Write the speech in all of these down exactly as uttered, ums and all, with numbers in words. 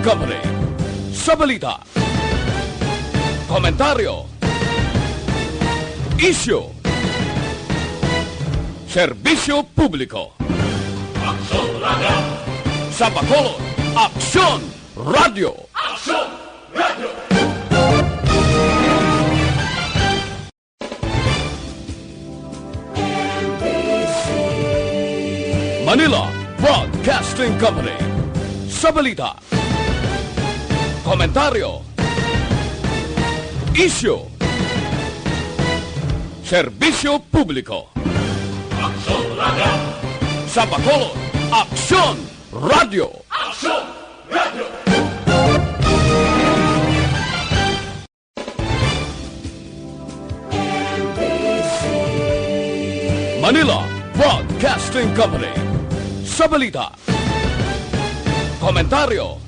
Company. Sa balita, komentaryo, isyu, serbisyo publiko. Aksyon Radio! Sa Bacolod, Aksyon Radio! Aksyon Radio! Manila Broadcasting Company. Sa balita, komentaryo, isyu, serbisyo publiko. Aksyon Radio! Sa Bacolod, Aksyon Radio! Aksyon Radio! Manila Broadcasting Company. Sa balita, komentaryo,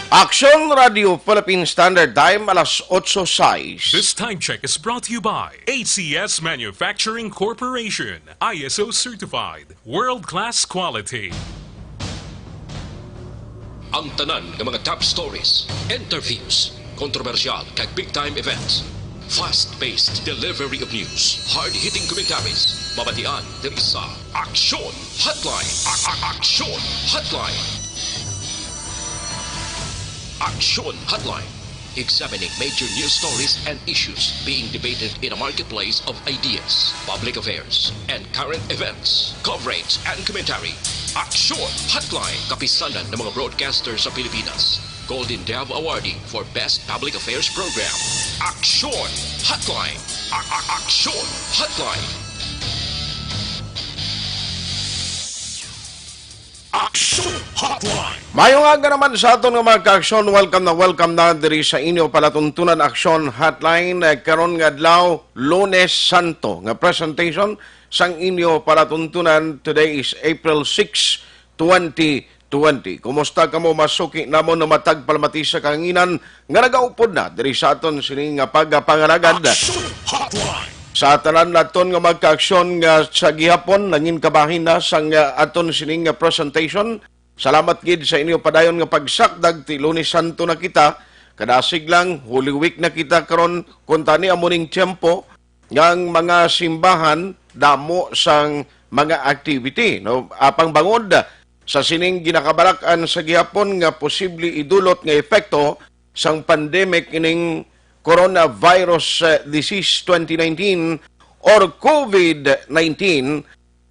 Aksyon Radio Philippine Standard Time, alas otso sais. This time check is brought to you by A C S Manufacturing Corporation, I S O certified, world-class quality. Ang tanan nga mga top stories, interviews, kontrobersyal kag big-time events, fast-paced delivery of news, hard-hitting commentaries, mabatian diri sa Aksyon Hotline. A- a- Aksyon Hotline. Aksyon Hotline. Examining major news stories and issues being debated in a marketplace of ideas, public affairs, and current events. Coverage and commentary. Aksyon Hotline. Kapisanan ng mga broadcaster sa Pilipinas. Golden Dove Awardee for Best Public Affairs Program. Aksyon Hotline. A- a- Aksyon Hotline. Aksyon Hotline. Mayong aga naman sa aton nga mga ka-aksyon. Welcome na welcome na diri sa inyo palatuntunan Aksyon Hotline, eh, karon nga adlaw, Lunes Santo, nga presentation sang inyo palatuntunan. Today is April six, twenty twenty. Kumusta kamo, masuki namon nga matag palamati sa kahanginan nga nagaupod na diri sa aton sini nga pagapangalagad? Aksyon Hotline. Sa tanan naton nga mga ka-aksyon nga sa gihapon nangin kabahin na sang, ah, aton sining nga presentation, salamat gid sa inyo padayon nga pagsakdag. Ti Lunes Santo na kita, kadasig lang, Holy Week na kita karon, kuntani amo ning tiyempo nga ang mga simbahan damo sang mga activity, no? Apang bangod sa sining ginakabalak-an sa gihapon nga posible idulot nga epekto sang pandemic ining coronavirus, eh, disease twenty nineteen or COVID nineteen,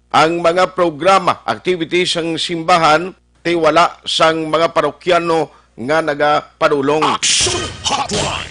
ang mga programa, activities sang simbahan ti wala sang mga parokyano nga nagapadulong. Aksyon Hotline.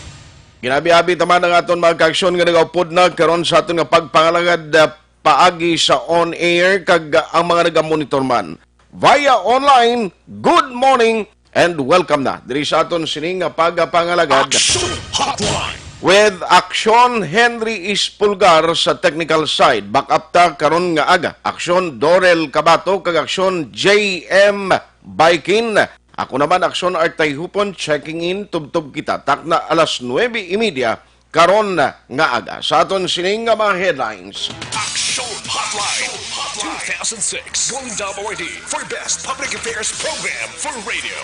Ginabi-abi ta man ang aton mga ka-aksyon nga nagaupod na karon sa aton nga pagpangalagad, ah, paagi sa on air kag, ah, ang mga nagamonitor man via online. Good morning and welcome na diri sa aton sini nga pagapangalagad. Aksyon Hotline. With Aksyon Henry Ispulgar sa technical side. Back up ta karon nga aga. Aksyon Dorel Cabato kag Aksyon J M Baikin. Ako naman, Aksyon Art Tayhupon, checking in, tubtob kita. Takna alas nuebe y media karon nga aga. Sa aton sining nga mga headlines. Aksyon Hotline two thousand six Golden Dove Awardee for Best Public Affairs Program for Radio.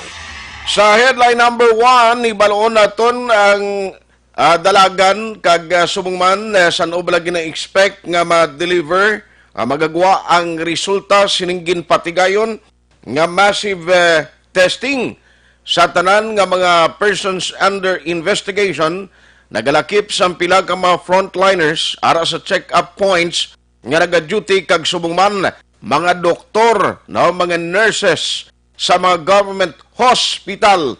Sa headline number one, hibaluon naton ang, ah, dalagan kag, ah, subong man, ah, san-o bala gina-expect nga ma-deliver, ah, magagwa ang resulta sining ginpatigayon nga massive, eh, testing sa tanan nga mga persons under investigation, nagalakip sang pila ka mga frontliners ara sa check-up points nga nagaduty kag subong man mga doktor, no, mga nurses sa mga government hospital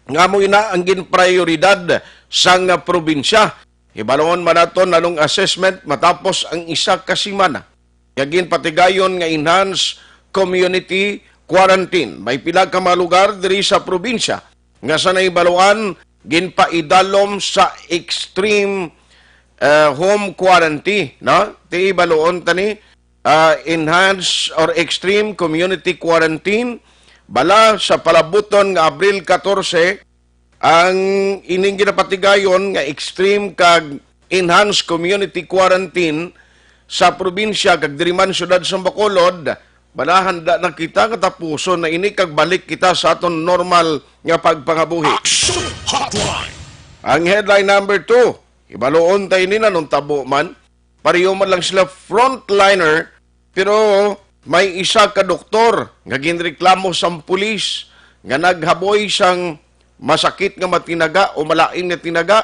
nga amo ina ang ginprioridad sang probinsya. Hibaluon man naton anong assessment matapos ang isa ka semana nga ginpatigayon nga enhanced community quarantine. May pila ka mga lugar diri sa probinsya nga sa nahibaluan ginpaidalom sa extreme, eh, home quarantine, no? Ti hibaluon ta ni, ah, enhanced or extreme community quarantine, bala sa palabuton nga Abril katorse, ang ining ginapatigayon nga extreme kag enhanced community quarantine sa probinsya kag diri man siyudad sa Bacolod, Bala, handa na kita nga tapuson na ini kag balik kita sa aton normal nga pagpangabuhi. Action Hotline! Ang headline number two, hibaluon ta ini, nanuntabo man. Pareho man lang sila frontliner, pero may isa ka doktor nga ginreklamo sang pulis nga naghaboy sang masakit nga matinaga o malain nga tinaga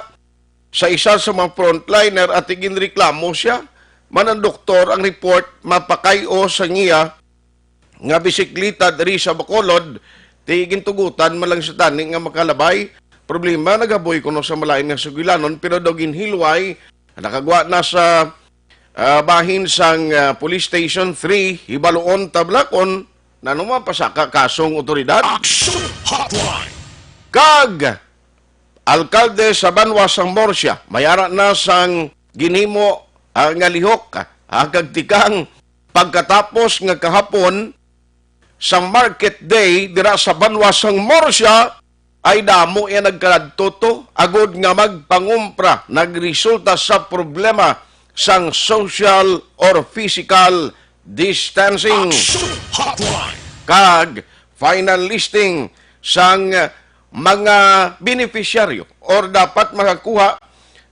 sa isa sa mga frontliner, at ginreklamo siya. Man ang doktor, ang report, mapakay-o sa iya nga bisikleta diri sa Bacolod, ti gintugutan man lang sa tani nga makalabay. Problema, naghaboy kuno sa malain nga sugilanon, pero daw ginhilway, nakagwa na sa, ah, bahin sang, ah, Police Station three, hibaluon ta bala kon nano mapasaka kasong otoridad. Action Hotline! Kag alkalde sa banwa sang Murcia, may ara na sang ginhimo, ah, nga lihok, ah, kag tikang pagkatapos nga kahapon sa market day dira sa banwa sang Murcia, ay damo iya nagkadto to agod nga magpangumpra, nagresulta sa problema sang social or physical distancing. Action Hotline! Kag final listing sang mga beneficiaryo or dapat makakuha,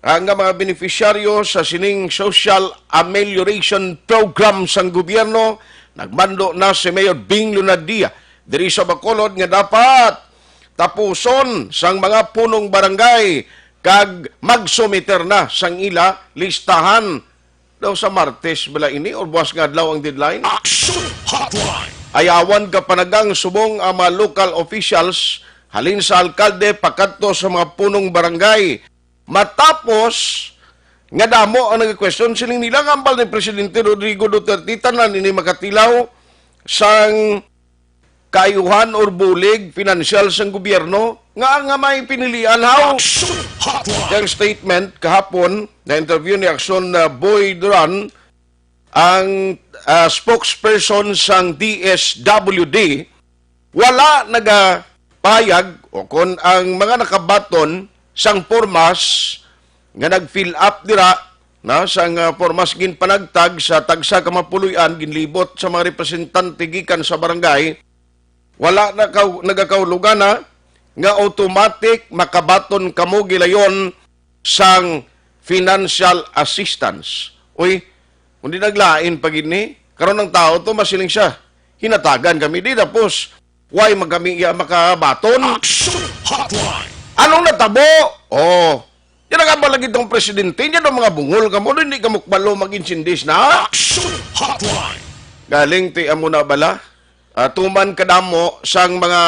ah, nga mga beneficiaryo sa sining social amelioration program sang gobyerno, nagmando na si Mayor Bing Lunardia diri sa Bacolod nga dapat tapuson sang mga punong barangay kag magsumiter na sang ila listahan. Daw sa Martes bala ini or buwas nga adlaw ang deadline? Action Hotline! Ayawan ka panagang subong ang mga local officials, halin sa alkalde pakadto sa mga punong barangay. Matapos nga damo ang nag-question, siling nila nga hambal ni Presidente Rodrigo Duterte, tanan ini makatilaw sang kaayuhan or bulig pinansyal sang gobyerno nga, nga may pinilian, haw? Action Hotline! Ang statement kahapon, na-interview ni Action, uh, Boy Duran, ang, uh, spokesperson sang D S W D, wala nagapayag o kon ang mga nakabaton sang pormas nga nag-fill up dira na sang, ah, pormas ginpanagtag sa tagsa ka mga puloy-an ginlibot sa mga representante gikan sa barangay, wala na kaw-, nagakahulugan na nga automatic makabaton kamo gilayon sang financial assistance. Uy, kundi naglain pa gid ni. Karon ang tao to, masiling siya, hinatagan kami di, tapos why man kami iya makabaton? Action Hotline! Anong natabo? Oh, yan ang lagi tong presidente. Yan ang mga bungol kamo, hindi kamo kabalo mag-insindis na. Action Hotline! Galing ti amo na bala. Ah, tuman kadamo sang mga,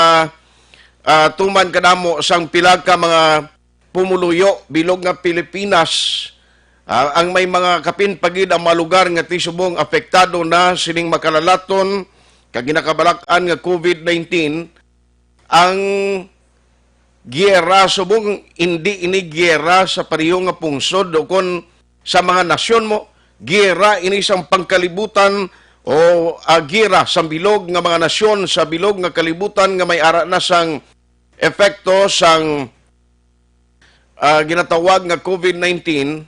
ah, tuman kadamo sang pila ka mga pumuluyo bilog nga Pilipinas, ah, ang may mga kapin pa gid ang mga lugar nga ti subong apektado na sining makalalaton kag ginakabalak-an nga COVID nineteen. Ang giyera subong, indi ini giyera sa pareho nga pungsod o kon sa mga nasyon mo, giyera ini sang pangkalibutan o, ah, giyera sang bilog nga mga nasyon sa bilog nga kalibutan nga may ara na sang epekto sang, ah, ginatawag nga COVID nineteen,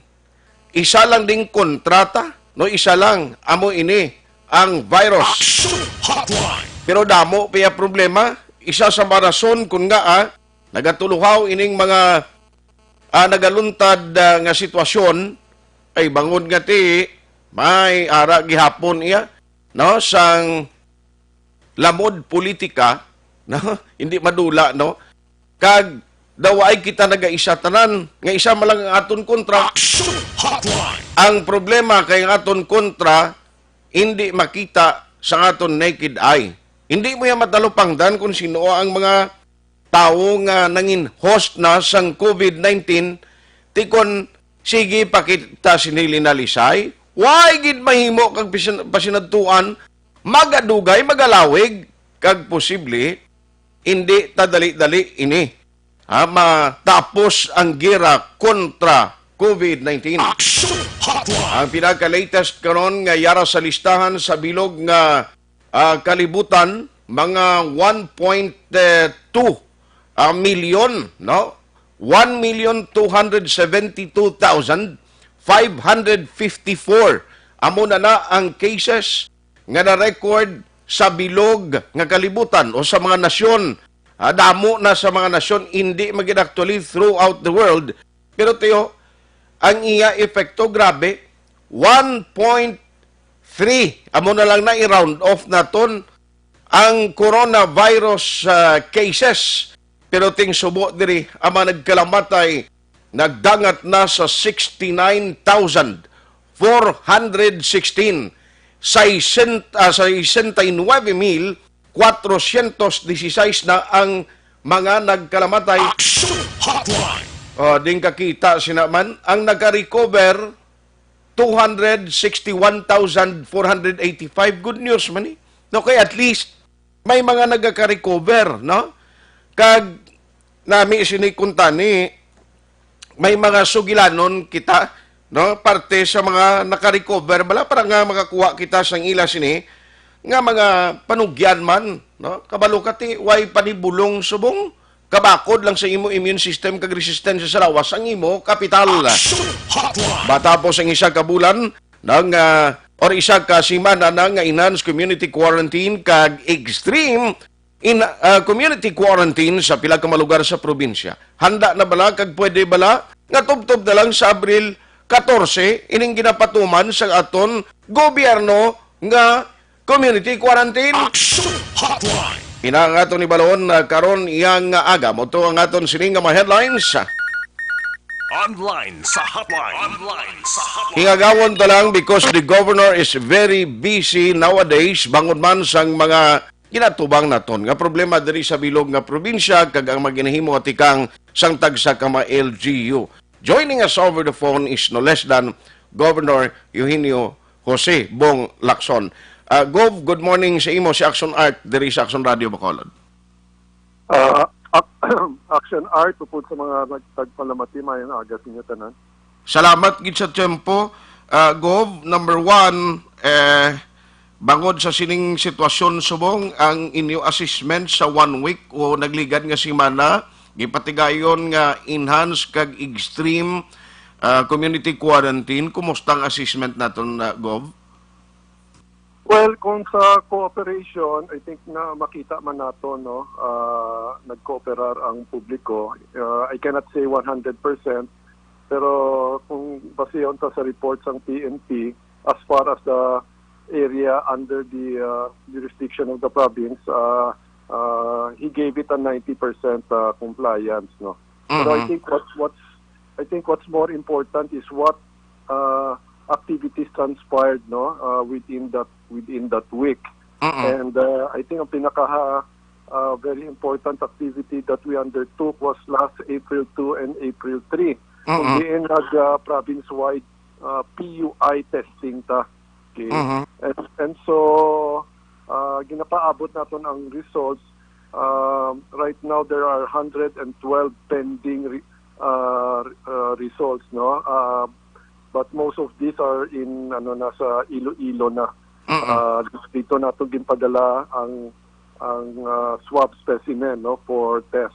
isa lang ding kontrata, no, isa lang, amo ini ang virus. Action Hotline! Pero damo pa iya problema, isa sa mga rason kun ngaa, ah, nagatuluhaw ining mga, ah, nagaluntad, ah, nga sitwasyon, ay bangod nga ti may ara gihapon iya, no, sang lamod politika, no? Hindi madula, no? Kag daw ay kita nagaisa tanan, nga isa man lang ang aton kontra. Action Hotline! Ang problema kay ang aton kontra hindi makita sa aton naked eye. Hindi mo yan matalupangdan kung sino ang mga tawo nga nangin host na sang COVID nineteen, ti kon sige pa kita sini linalisay, why gid mahimo kag pisin-, pasinadtuan, magadugay, magalawig, kag posible, hindi ta dali-dali ini, ha, matapos ang gera kontra COVID nineteen. Action Hotline! Ang pinaka-latest karon nga yara sa listahan sa bilog nga ah, kalibutan, mga one point two, ah, milyon, no? One million two hundred seventy-two thousand five hundred fifty-four. Amo na na ang cases nga na-record sa bilog nga kalibutan o sa mga nasyon. Ah, damo na sa mga nasyon, hindi man gid actually throughout the world. Pero tiyo, ang iya epekto grabe, one point three, amo na lang na i-round off naton ang coronavirus, ah, cases. Pero ting subo diri, ang mga nagkalamatay nagdangat na sa sixty-nine thousand four hundred sixteen. Sesenta, ah, sesenta y nueve mil cuatrocientos dieciséis na ang mga nagkalamatay. Action Hotline. Oh, ding kakita sina man ang naka-recover, two hundred sixty-one thousand four hundred eighty-five. Good news man ni. No, kay at least may mga nagaka-recover, no? Kag nami sini kuntani, may mga sugilanon kita, no? Parte sa mga naka-recover bala, para nga makakuha kita sang ila sini nga mga panugyan man, no? Kabalo ka ti, way panibulong subong kabakod lang sa imo immune system kag resistensya sa lawas ang imo kapital. Action Hotline. Matapos ang isa ka bulan nang, ah, or isa ka semana na nga enhanced community quarantine kag extreme in, ah, community quarantine sa pila ka mga lugar sa probinsya. Handa na bala kag pwede bala nga tubtob na lang sa Abril katorse ining ginapatuman sa aton gobyerno nga community quarantine? Action Hotline. Ina ang aton ibalon, ah, karon iyang aga. Mo to ang aton sining nga mga headlines. Online sa hotline. Online sa hotline. Hingagawon ta lang because the governor is very busy nowadays, bangod man sang mga ginatubang naton nga problema diri sa bilog nga probinsya kag ang maginahimo atikang sang tagsa ka mga L G U. Joining us over the phone is no less than Governor Eugenio Jose Bong Lacson. Ah, Gov, good morning sa imo, si Action Art diri sa Action Radio Bacolod. Ah, Ac-, Action Art, upod sa mga nagtagpalamati, mayong aga sa inyo tanan. Salamat gid sa tempo. Ah, Gov, number one, eh, bangod sa sining sitwasyon subong ang inyo assessment sa one week o nagligad nga semana, gipatigayon nga enhanced kag extreme, ah, community quarantine. Kumusta ang assessment naton, ah, Gov? Well, kung sa cooperation, I think na makita man nato, no, ah, nagkooperar ang publiko. Ah, I cannot say one hundred percent, pero kung basihon ta sa report sang P N P, as far as the area under the, ah, jurisdiction of the province, ah, ah, he gave it a ninety percent, ah, compliance, no. Pero I Mhm. think what, what's, I think what's more important is what, uh, activities transpired, no, uh, within that, within that week. Mm-mm. And, uh, I think ang pinaka, uh, very important activity that we undertook was last April two and April three, kung Mm-mm. diin nag, uh, province-wide, uh, P U I testing ta. Okay. Mhm. And, and so, uh, ginapaabot naton ang results. Um, right now, there are hundred and twelve pending re-, uh, uh, results, no? Uh, but most of these are in, ano, nasa Iloilo na. Mm-mm. Uh, dito nato ginpadala ang, ang, uh, swab specimen, no, for test.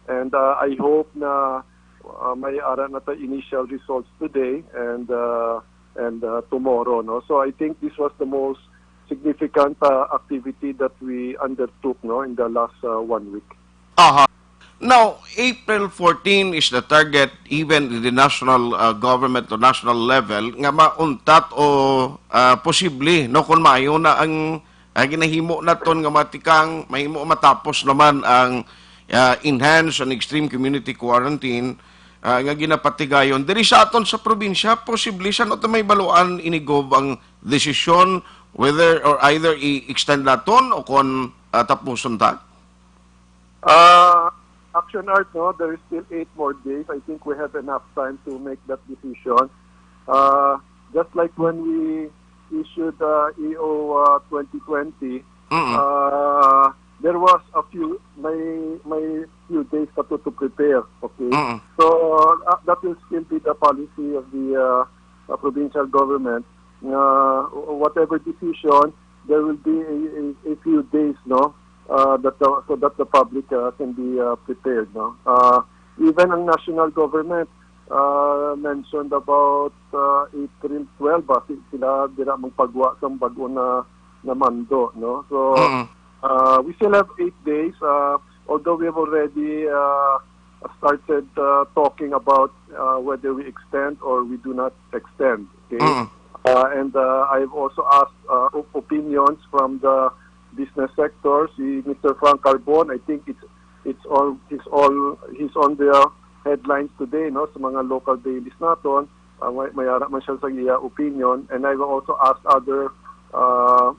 And, uh, I hope na, uh, may ara na ta initial results today and, uh, and, uh, tomorrow, no? So I think this was the most significant, uh, activity that we undertook, no, in the last, uh, one week. Aha. Now, April fourteen is the target, even in the national, uh, government or national level, nga mauntat o, uh, posible, no, kung maayo na ang, uh, ginahimo naton nga matikang, mahimo matapos naman ang, uh, enhanced and extreme community quarantine, uh, nga ginapatigayon diri sa aton sa probinsya. Posible sa ato may baluan ini, Gov, ang desisyon whether or either i-extend naton o kon, uh, tapuson ta? Uh, Action Art, no, there is still eight more days. I think we have enough time to make that decision. Uh, just like when we issued, uh, E O, uh, twenty twenty, Mm-mm. uh, there was a few, may, may few days pa to, to prepare, okay? Mm-mm. So, uh, that will still be the policy of the, uh, uh, provincial government. Uh, whatever decision, there will be a, a, a few days, no, uh, that the, so that the public, uh, can be, uh, prepared, no. Uh, even ang national government, uh, mentioned about, uh, April twelve, ah, si-, sila dira magpagwa sang bag-o na na mando, no? So, Mm. uh, we still have eight days, uh, although we have already, uh, started, uh, talking about, uh, whether we extend or we do not extend, okay? Mm. Uh, and, uh, I've also asked, uh, op-, opinions from the business sector. Si Mister Frank Carbon, I think it's, it's all, he's all, he's on the headlines today, no, sa mga local dailies naton. Uh, may, may ara man siya sa iya opinion. And I will also ask other, uh,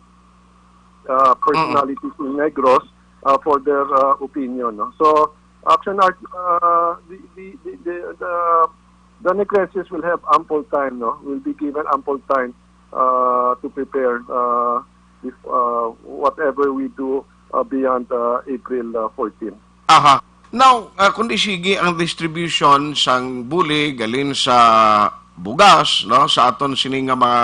uh, personalities in Negros, uh, for their, uh, opinion, no? So, Action Art, uh, the, the, the, the, the, the Negrenses will have ample time, no? Will be given ample time, uh, to prepare, uh, if, uh, whatever we do, uh, beyond, uh, April, uh, fourteen. Aha. Now, ah, kundi sige ang distribution sang bulig halin sa bugas, no, sa aton sini nga mga,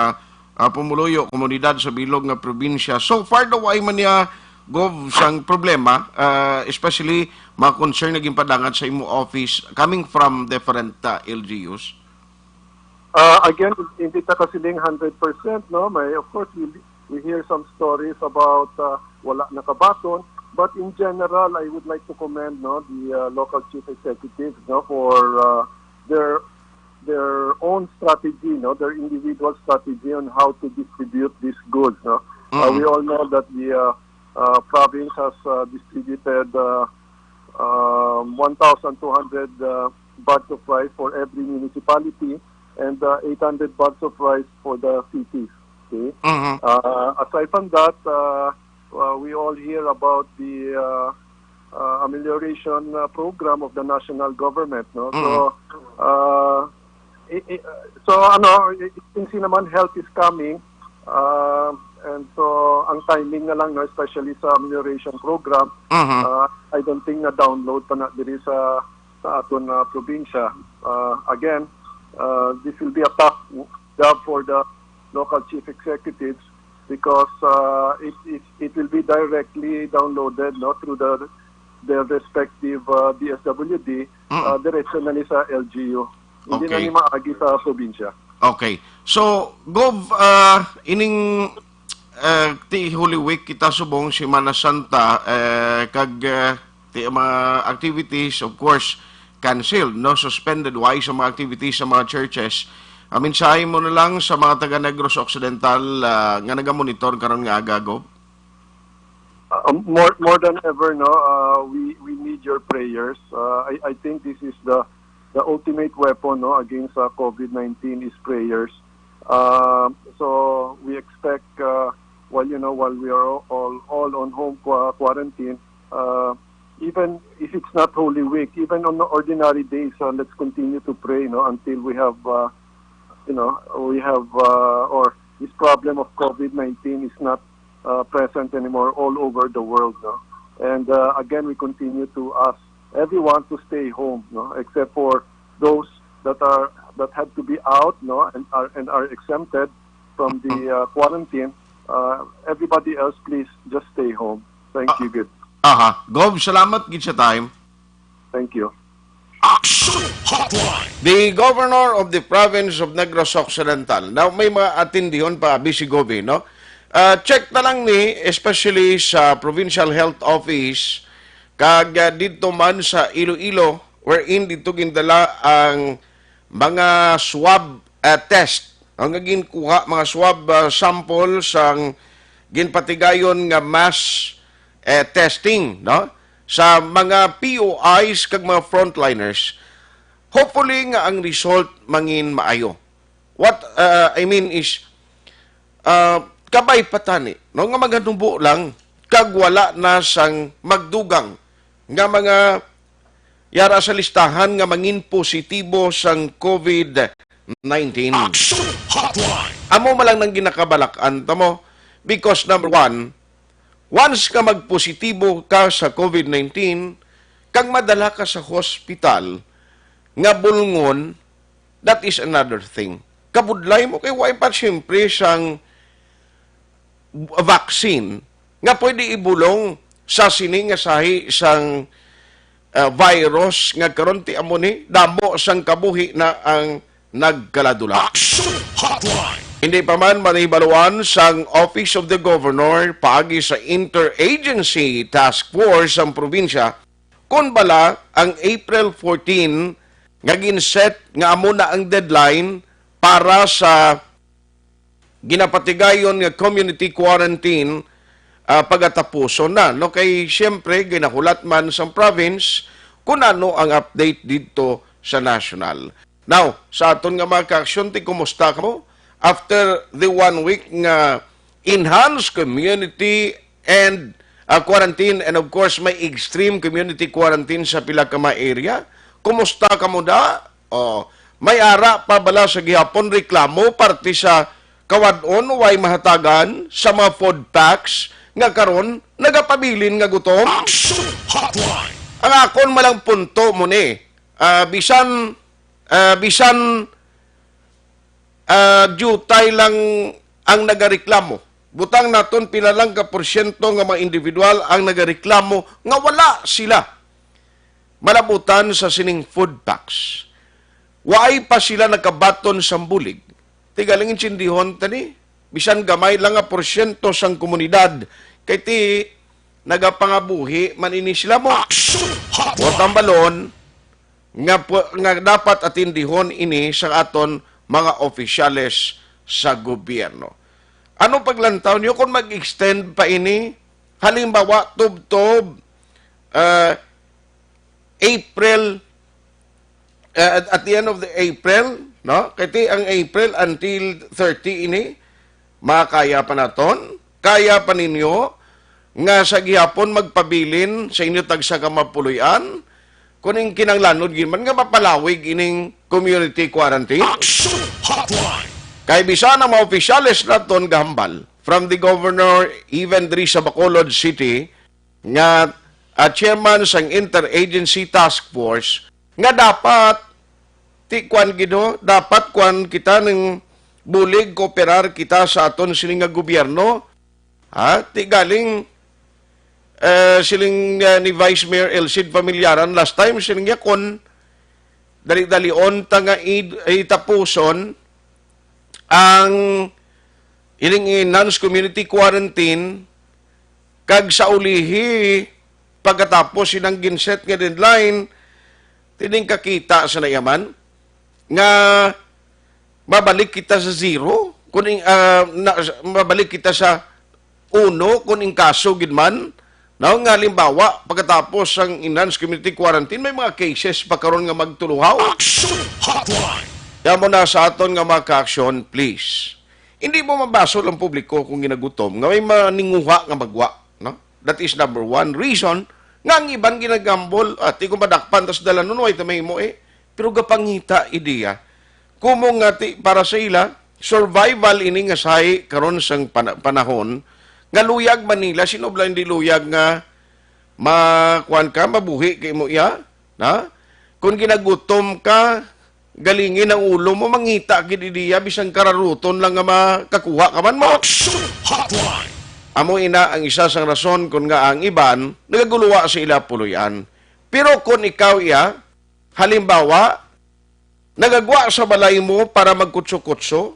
ah, pumuluyo, komunidad sa bilog nga probinsya. So far daw, ay man niya, Gov, sang problema, ah, especially mga concern nga ginpadangat sa imo office coming from different, ah, L G Us? Uh, again, hindi ta kasiling hundred percent, no? May, of course, we, we hear some stories about, uh, wala nakabaton. But in general, I would like to commend, no, the, uh, local chief executives, no, for, uh, their their own strategy, no, their individual strategy on how to distribute these goods, no. Uh, Mm. we all know that the, uh, uh, province has, uh, distributed, uh, um, one thousand two hundred, uh, bags of rice for every municipality and, uh, eight hundred bags of rice for the cities. Okay? Mhm. Uh, aside from that, uh, uh, we all hear about the, uh, uh, amelioration, uh, program of the national government, no? So, Mm. uh, i-, i-, so, ano, i-, i-, since naman help is coming, uh, and so ang timing na lang, no, especially sa amelioration program, Mhm. uh, I don't think na download pa na diri sa, sa aton na probinsya. Uh, again, uh, this will be a tough job for the local chief executives because, uh, it, it, it will be directly downloaded, no, through the, their respective, uh, D S W D, Mm. uh, diretso na ni sa L G U. Hindi na Okay. ni maagi sa probinsya. Okay. So, Gov, ah, ining, ah, ti Holy Week kita subong, Semana Santa, eh, kag, eh, ti mga activities, of course, canceled, no? Suspended. Why sa mga activities sa mga churches? Ang mensahe mo na lang sa mga taga Negros Occidental, ah, nga nagamonitor karon nga aga, Gov? Uh, more, more than ever, no, uh, we, we need your prayers. Uh, I, I think this is the, the ultimate weapon, no, against, uh, COVID nineteen is prayers. Uh, so we expect, uh, while, you know, while we are all, all on home qua-, quarantine, uh, even if it's not Holy Week, even on ordinary days, uh, let's continue to pray, no, until we have, uh, you know, we have, uh, or this problem of COVID nineteen is not, uh, present anymore all over the world, no? And, uh, again, we continue to ask everyone to stay home, no, except for those that are, that had to be out, no, and are, and are exempted from the, uh, quarantine. Uh, everybody else, please just stay home. Thank Ah, you, good. Aha. Gov, salamat gid sa time. Thank you. Action Hotline. The governor of the province of Negros Occidental. Now, may mga atindihon pa, busy Gov, no? Ah, check na lang ni, especially sa Provincial Health Office, kag, ah, didto man sa Iloilo, wherein didto gindala ang mga swab, ah, test. Ang ginkuha, mga swab, ah, sample sang ginpatigayon nga mass, eh, testing, no? Sa mga P O Is kag mga frontliners. Hopefully nga ang result mangin maayo. What, uh, I mean is, uh, kabay pa tani, no, nga maganubo lang kag wala na sang magdugang nga mga yara sa listahan nga mangin positibo sang COVID nineteen. Action Hotline. Amo man lang nang ginakabalak-an ta mo because, number one, once nga magpositibo ka sa COVID nineteen, kag madala ka sa hospital nga bulngon, that is another thing. Kabudlay mo kay wa pa siyempre sang vaccine nga pwede ibulong sa sini nga sahi sang, ah, virus nga karon ti amo ni damo sang kabuhi na ang nagkaladula. Action Hotline. Hindi pa man manibaluan sang Office of the Governor paagi sa Interagency Task Force sang probinsya kon bala ang April fourteen nga ginset nga amo na ang deadline para sa ginapatigayon nga community quarantine, ah, pagatapuson na, no? Kay siyempre, ginahulat man sang province kung ano ang update didto sa national. Now, sa aton nga mga ka-aksyon, ti kumusta kamo? After the one week nga enhanced community and, ah, quarantine, and of course, may extreme community quarantine sa pila ka mga area, kumusta kamo da? Oh, may ara pa bala sa gihapon reklamo parte sa kawad-on way mahatagan sa mga food packs nga karon nagapabilin nga gutom? Action Hotline! Ang akon malang punto mo ni, ah, bisan, ah, bisan, ah, diutay lang ang nagareklamo. Butang naton pila lang ka porsyento nga mga individual ang nagareklamo nga wala sila malabutan sa sining food packs. Waay pa sila nakabaton sang bulig. Ti galing intindihon ta ni, bisan gamay lang nga porsyento sang komunidad, kay ti nagapangabuhi man ini sila mo. Action Hotline! Tambalon nga, pu- nga dapat atindihon ini sa aton mga opisyales sa gobyerno. Ano paglantaw niyo kung mag-extend pa ini? Halimbawa, tubtob, ah, April, ah, at, at the end of the April, no? Kay ti ang April until thirty ini, makaya pa naton? Kaya pa ninyo nga sa gihapon magpabilin sa inyo tagsa ka mapuloy-an? Kung ing kinanglanod gid man nga mapalawig ining community quarantine? Action Hotline! Kay bisan ang mga opisyales naton gahambal, from the governor, even diri sa Bacolod City, nga, ah, chairman sang Interagency Task Force, nga dapat, ti kwan gid ho, dapat kwan kita ning bulig, kooperar kita sa aton sini nga gobyerno. Ha? Ti galing, eh, siling, eh, ni Vice Mayor Elcid Familiaran last time, siling niya, kon dali-dalion ta nga id- itapuson ang ining enhanced community quarantine, kag sa ulihi, pagkatapos inang ginset nga deadline, tining kakita sa nayaman nga mabalik kita sa zero, kung in- ah, na, mabalik kita sa uno, kung in kaso gid man, no, nga halimbawa, pagkatapos sang enhanced community quarantine, may mga cases pa karon nga magtuluhaw. Action Hotline! Kaya mo na sa aton nga mga ka-aksyon, please. Hindi mo mabasol ang publiko kung ginagutom nga may maninguha nga magwa, no? That is number one reason nga ang iban ginagambol, at di ko madakpan, tas dalanon, way ta mahimo, eh. Pero gapangita, ideya. Kumo nga ti, para sa ila, survival ini nga sahi karon sang pana- panahon, nga luyag man nila, sino bala hindi luyag nga ma-, kuwan ka, mabuhi kay mo iya? Na? Kung ginagutom ka, galingin ang ulo mo, mangita gid ideya, bisan kararuton lang nga makakuha ka man mo. Action Hotline! Amo ina ang isa sang rason kung nga ang iban nagaguluwa sa ila puloy-an. Pero kung ikaw iya, halimbawa, nagagwa sa balay mo para magkutso-kutso,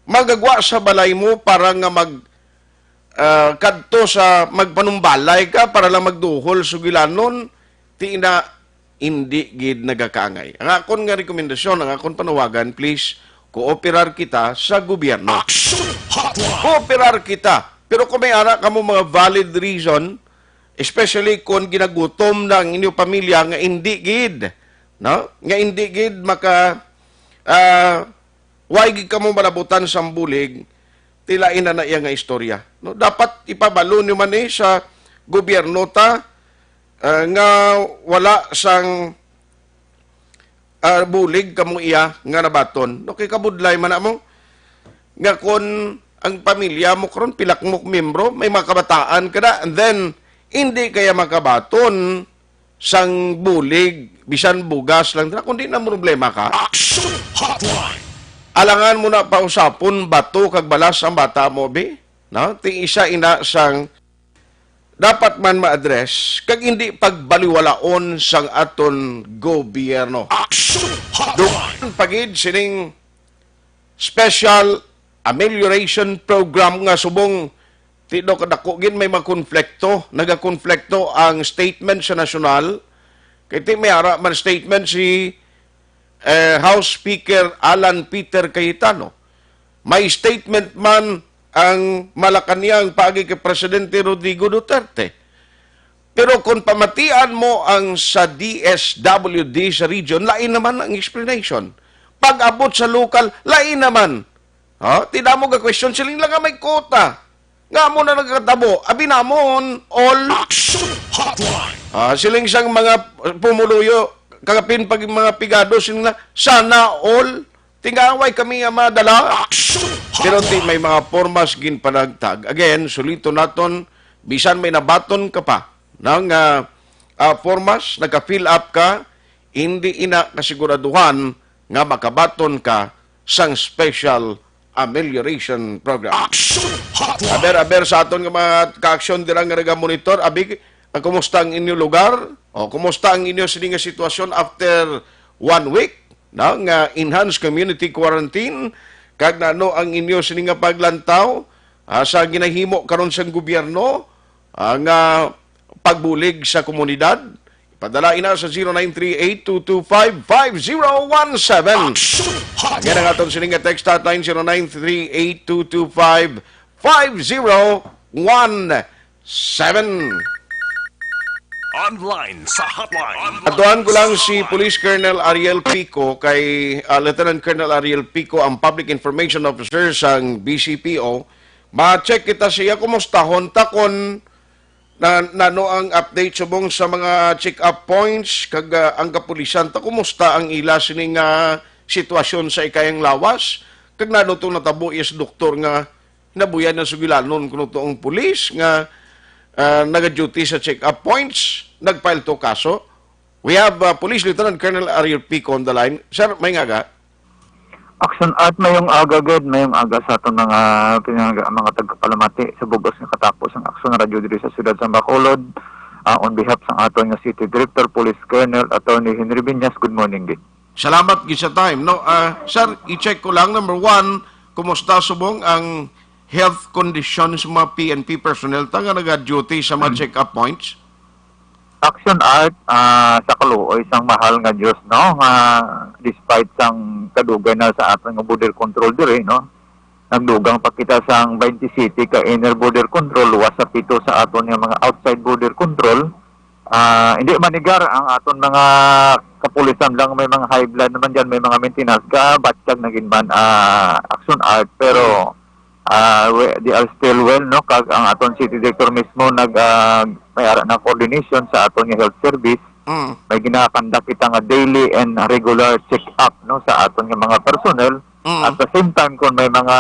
magagwa sa balay mo para nga mag, ah, kadto sa magpanumbalay ka, para lang magduhol sugilanon, ti ina, hindi gid nagakaangay. Ang akon nga rekomendasyon, ang akon panawagan, please, kooperar kita sa gobyerno. Action Hotline! Kooperar kita. Pero kung may ara kamo mga valid reason, especially kung ginagutom na ang inyo pamilya nga hindi gid, no? Nga hindi gid maka, ah, way gid kamo malabutan sang bulig, tila ina na iya nga istorya, no? Dapat ipabalo nyo man ni sa gobyerno ta, ah, nga wala sang, ah, bulig kamo iya nga nabaton. No, kay kabudlay man na mo nga kon ang pamilya mo karon pila ka mo membro, may mga kabataan ka na, and then hindi kaya makabaton sang bulig, bisan bugas lang dira, kundi na problema ka. Action Hotline! Alangan mo na pausapon bato kag balas ang bata mo, bi? No? Ti isa ina sang dapat man ma-address kag hindi pagbaliwalaon sang aton gobyerno. Action Hotline! Dugang pa gid sining special amelioration program nga subong ti daw kadako gid may mga konflikto, nagakonflikto ang statement sa nasyonal, kay ti may ara man statement si, eh, House Speaker Alan Peter Cayetano. May statement man ang Malacañang paagi kay Presidente Rodrigo Duterte. Pero kung pamatian mo ang sa D S W D sa region, lain naman ang explanation. Pag-abot sa lokal, lain naman. Ha? Ti damo ka question, siling lang nga may quota. Nga mo na nagkatabo, abi namon, all. Action Hotline. Ah, siling sang mga pumuluyo, kagapin pag mga pigado, siling na, sana all. Tingaway kami nga madala. Action Pero ti Hotline. May mga formas ginpanagtag. Again, sulito naton, bisan may nabaton ka pa ng ah, ah, formas, nagka-fill up ka, hindi ina kasiguraduhan nga makabaton ka sang special amelioration program. Action Hotline. Aber, aber sa aton nga mga ka-aksyon dira nga nagamonitor, abi, ah, kumusta ang inyo lugar? O kumusta ang inyo sini nga sitwasyon after one week, no, nga enhanced community quarantine? Kag nano ang inyo sini nga paglantaw, ah, sa ginahimo karon sang gobyerno, ah, nga pagbulig sa komunidad? Padala ina sa zero nine three eight two two five five zero one seven. Action Hotline. Again, ang aton sining nga text hotline, zero nine three eight two two five five zero one seven. Online sa hotline. Atuan ko lang si Police Colonel Ariel Pico kay, ah, Lieutenant Colonel Ariel Pico ang Public Information Officer sang B C P O. Ma-check kita siya, kumustahon ta kon na, nano ang update subong sa mga check-up points kag, ah, ang kapulisan ta, kumusta ang ila sini nga sitwasyon sa ikayang lawas? Kag nano tong natabo iya sa doktor nga nabuyan na sugilanon kuno to ang pulis nga, ah, nagaduty sa check-up points, nag-file to kaso? We have, uh, Police Lieutenant Colonel Ariel Pico on the line. Sir, may nga ga? Action Art, mayong aga gid, mayong aga sa aton mga pinanga-, mga tagapalamati sa bug-os nga katapos ang Action Radio diri sa siyudad sa Bacolod. Ah, on behalf sa aton nga City Director, Police Colonel Attorney Henry Viñas, good morning gid. Salamat gid sa time, no? Ah, sir, i-check ko lang, number one, kumusta subong ang health condition sa mga P N P personnel ta nga naga-duty sa mga check-up points? Action Art, ah, sa kaluoy sang mahal nga Dios, no, nga despite sang kadugay na sa aton nga border control diri, no, nagdugang pa kita sang twenty city ka inner border control, luwas sa pito sa aton nga mga outside border control. Ah, hindi manigar ang aton mga kapulisan lang, may mga high blood naman dyan, may mga maintenance ka, batsyag na gid man, ah, Action Art, pero ah, we, they are still well, no? Kag ang aton city director mismo nag, ah, may ara na coordination sa aton nga health service. Mm. May ginakandak kita nga daily and regular check-up, no, sa aton nga mga personnel. Mm. At the same time, kung may mga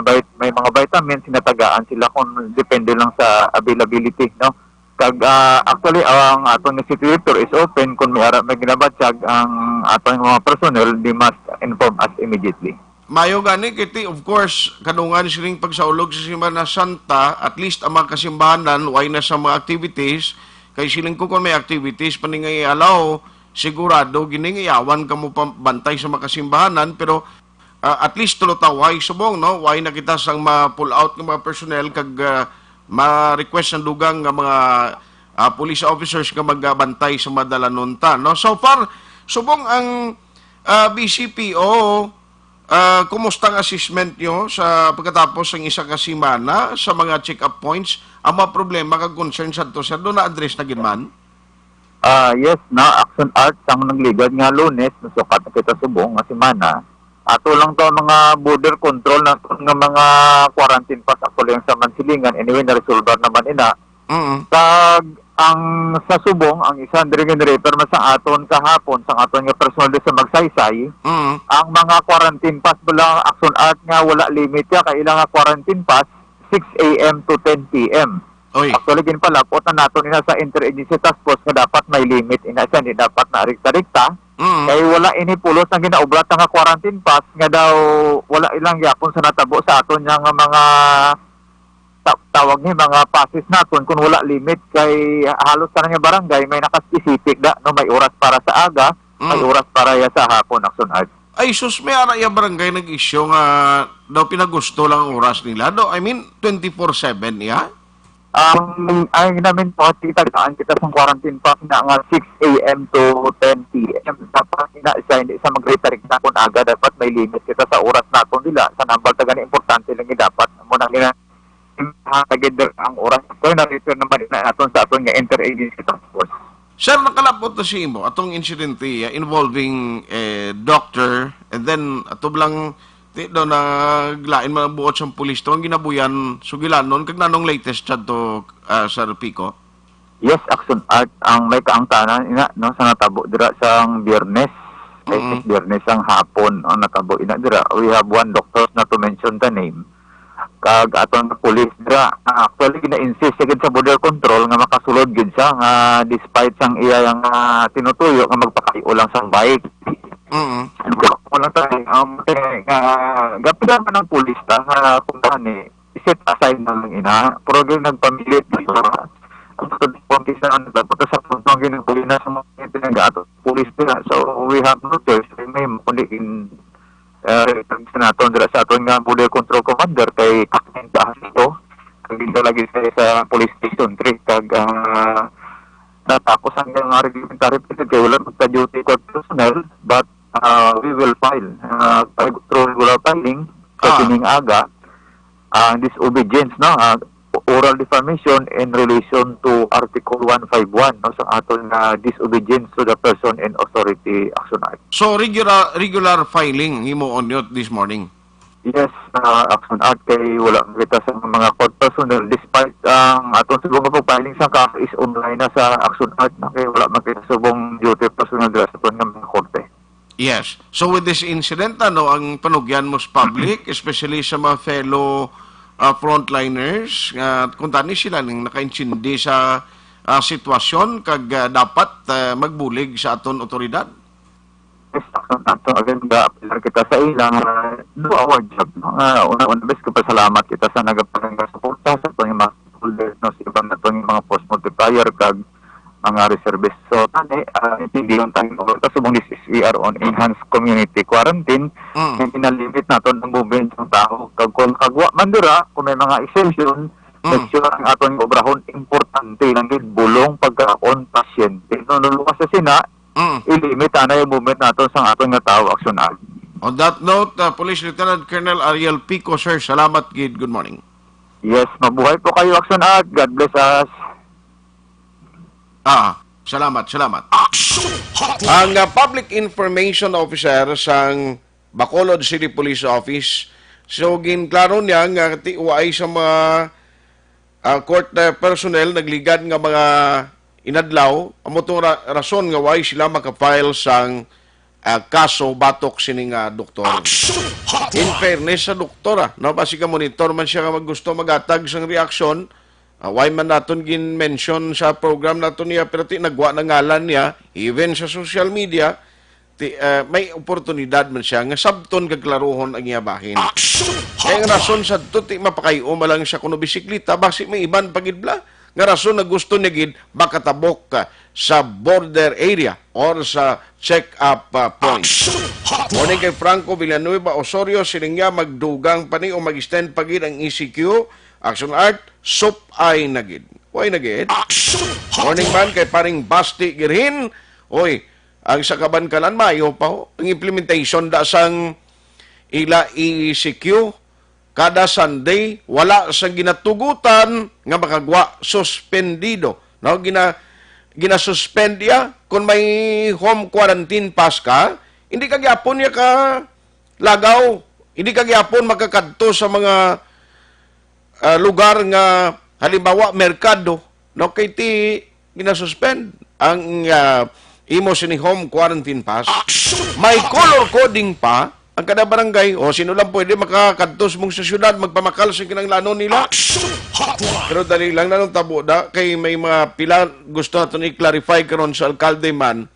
vit-, may mga vitamins, sinatagaan sila kung depende lang sa availability, no? Kag, ah, actually, ang aton nga city director is open. Kung may ara may ginabatyag ang aton nga mga personnel, they must inform us immediately. Mayo gani, kay ti, of course, kadungan sining pagsaulog sa Semana Santa, at least ang mga kasimbahanan, way na sa mga activities. Kay siling ko, kung may activities pa ni nga i-allow, sigurado gini nga iyawan kamo pa bantay sa mga kasimbahanan, pero, ah, at least tulo taway subong, no? Way na kita sang ma-pull out nga mga personnel kag, ah, ma-request ang dugang nga mga, ah, police officers nga magabantay sa mga dalanon ta, no? So far, subong ang, ah, B C P O, Ah, kumusta ang assessment nyo sa pagkatapos ng isa ka semana sa mga check-up points? Ang mga problema kag concern sa to, sir, doon na-address na gid man? Ah, yes, na Action Art sang nagligad nga Lunes, nasukat na kita subong nga semana. Ato lang to ang mga border control naton nga mga quarantine pass actually ang sa Mansilingan. Anyway, na-resolve naman ina. Mm. Kag ang sa subong, ang isa diri nga ni-refer man sa aton kahapon, sa aton nga personal sa Magsaysay, Mm. ang mga quarantine pass bala, Action Art, nga wala limit ya, kay ila nga quarantine pass, six A M to ten P M. Oy. Actually, ginpalapot na naton ina sa Interagency Task Force nga dapat may limit ina siya, hindi dapat na rikta-rikta. Mm. Kay wala ini pulos ang ginaubra ta nga quarantine pass nga daw wala ilang yapon sa natabo sa aton nga mga ta-, tawag ni mga passes naton kung wala limit kay halos tanan nga barangay may naka-specific da, no, may oras para sa aga, may Mm. oras para ya sa hapon, Action Art. Ay, sus, may ara iya barangay nag-issue nga daw pinagusto lang ang oras nila. Do, I mean, twenty-four seven iya? Ang, ang namin po, kita, gaan kita sa quarantine pass na nga six a m to ten p m. Dapat na siya, hindi sa magrekta-rekta kung aga. Dapat may limit kita sa oras naton nila. Sa nambal, taga na importante lang yung dapat. Mo na nila, hatagid ang oras. So, na-refer naman na naton sa aton nga interagency task force. Sir, nakalabot na si imo atong insidente, ah, involving, eh, doctor, and then ato lang, ti do, naglain man ang buot sang pulis to ang ginabuyan sugilanon. Kag nanong latest siya to, ah, Sir Pico? Yes, Action Art, ang may kaangtanan ina, no, sa natabo dira sang Biyernes. Kay Mm. Biyernes ang hapon ang natabo ina dira. We have one doctor, not to mention the name. Kag aton nga pulis dira, ah, actually, gina-insist gid sa border control nga makasulod gid siya, nga despite sang iya nga tinutuyo nga magpakayo lang sang bike. Mm. Wala tayo, um, kaya nga, gapila man ang pulis ta nga kung gani, set aside na lang ina. Pero gyud nagpamilit, di ba? Ang pagkakita na nagpunta sa punto ang ginagawa na sa mga pinag-ato pulis nila. So, we have no choice. May kundi in, uh, sa naton dira sa aton nga border control commander kay Captain Tahasto. Kag dito lagi sa, sa police station three. Kag, ah, natapos ang nga reglementary period kay wala magka-duty court personnel, but, ah, we will file, ah, through regular filing sa Ah. kining aga, ang disobedience, no, ah, oral defamation in relation to Article one five one, no, sa aton nga disobedience to the person in authority, Action Art. So, regular, regular filing himo on yun this morning? Yes, uh, Action Art, kay wala kita sa mga court personnel, despite ang atong subong nga pag-filing sa kaso is online na sa Action Art, no, kay wala man kita subong duty personnel dira sa aton nga mga korte. Yes. So, with this incident, ano ang panugyan mo sa public, especially sa mga fellow, ah, frontliners, nga kung tani sila ning nakaintindi sa, ah, sitwasyon kag, ah, dapat, ah, magbulig sa aton otoridad? Yes, Action Art, so again, ga-appeal kita sa ila nga do our job, no? Nga una-una, bes, pasalamat kita sa nagapanangga suporta sa aton nga mga stakeholders, no, sa iban naton nga mga force multiplier kag mga reservists. So, tani, ah, intindihon tayo, kasubong this is we are on enhanced community quarantine, Mm. nga ginalimit naton ang movement ng tao. Kag kung kagwa man dira, kung may mga exemption, Mm. make sure ang aton obrahon importante lang gid, bulong, pagkaon, pasyente. No, no, luwas sa sina, Mm. ilimit na yung movement naton sa aton nga tao, Action Art. On that note, uh, Police Lieutenant Colonel Ariel Pico, sir, salamat gid. Good morning. Yes, mabuhay po kayo, Action Art. God bless us. Ah, salamat, salamat. Ang, uh, public information officer sang Bacolod City Police Office, so ginklaro niya nga ti-, waay sa mga, ah, court, uh, personnel nagligad nga mga inadlaw, amo tong ra-, rason nga waay sila makafile sang, ah, kaso batok sini nga doktor. In fairness sa doktor, ah, no, basi ka monitor man siya nga mag-, gusto magatag sang reaksyon, ah, why man naton gin-mention sa program naton niya, pero ti nagwa na ngalan niya, even sa social media, ti, ah, may oportunidad man siya nga sabton kag klaruhon ang iya bahin. Kay ang rason sa to, ti mapakayo man lang siya kuno bisikleta, basi may iban pa gid bala nga rason na gusto niya gid makatabok ka sa border area or sa check-up, ah, point. Morning kay Franco Villanueva Osorio, siling niya magdugang pa ni o mag-extend pa gid ang E C Q. Action Art, supay na gid. Way na gid. Morning man kay paring Basti Girhin. Oy, ang sa Kabankalan, mayo pa ho. Ang implementation da sang ila E C Q, kada Sunday, wala sa ginatugutan nga makagwa, suspendido. No? Gina-, ginasuspend iya. Kung may home quarantine pass ka, hindi ka gyapon niya ka lagaw. Hindi ka gyapon makakadto sa mga, ah, lugar nga, halimbawa, merkado. No? Kay ti ginasuspend ang, ah, imo sini home quarantine pass. May color coding pa ang kada barangay. O, sino lang pwede makakadto sa mong sa syudad, magpamakal sa kinahanglanon nila. Pero dali lang na nung tabo da, kay may mga pila gusto naton i-clarify karon sa alkalde man.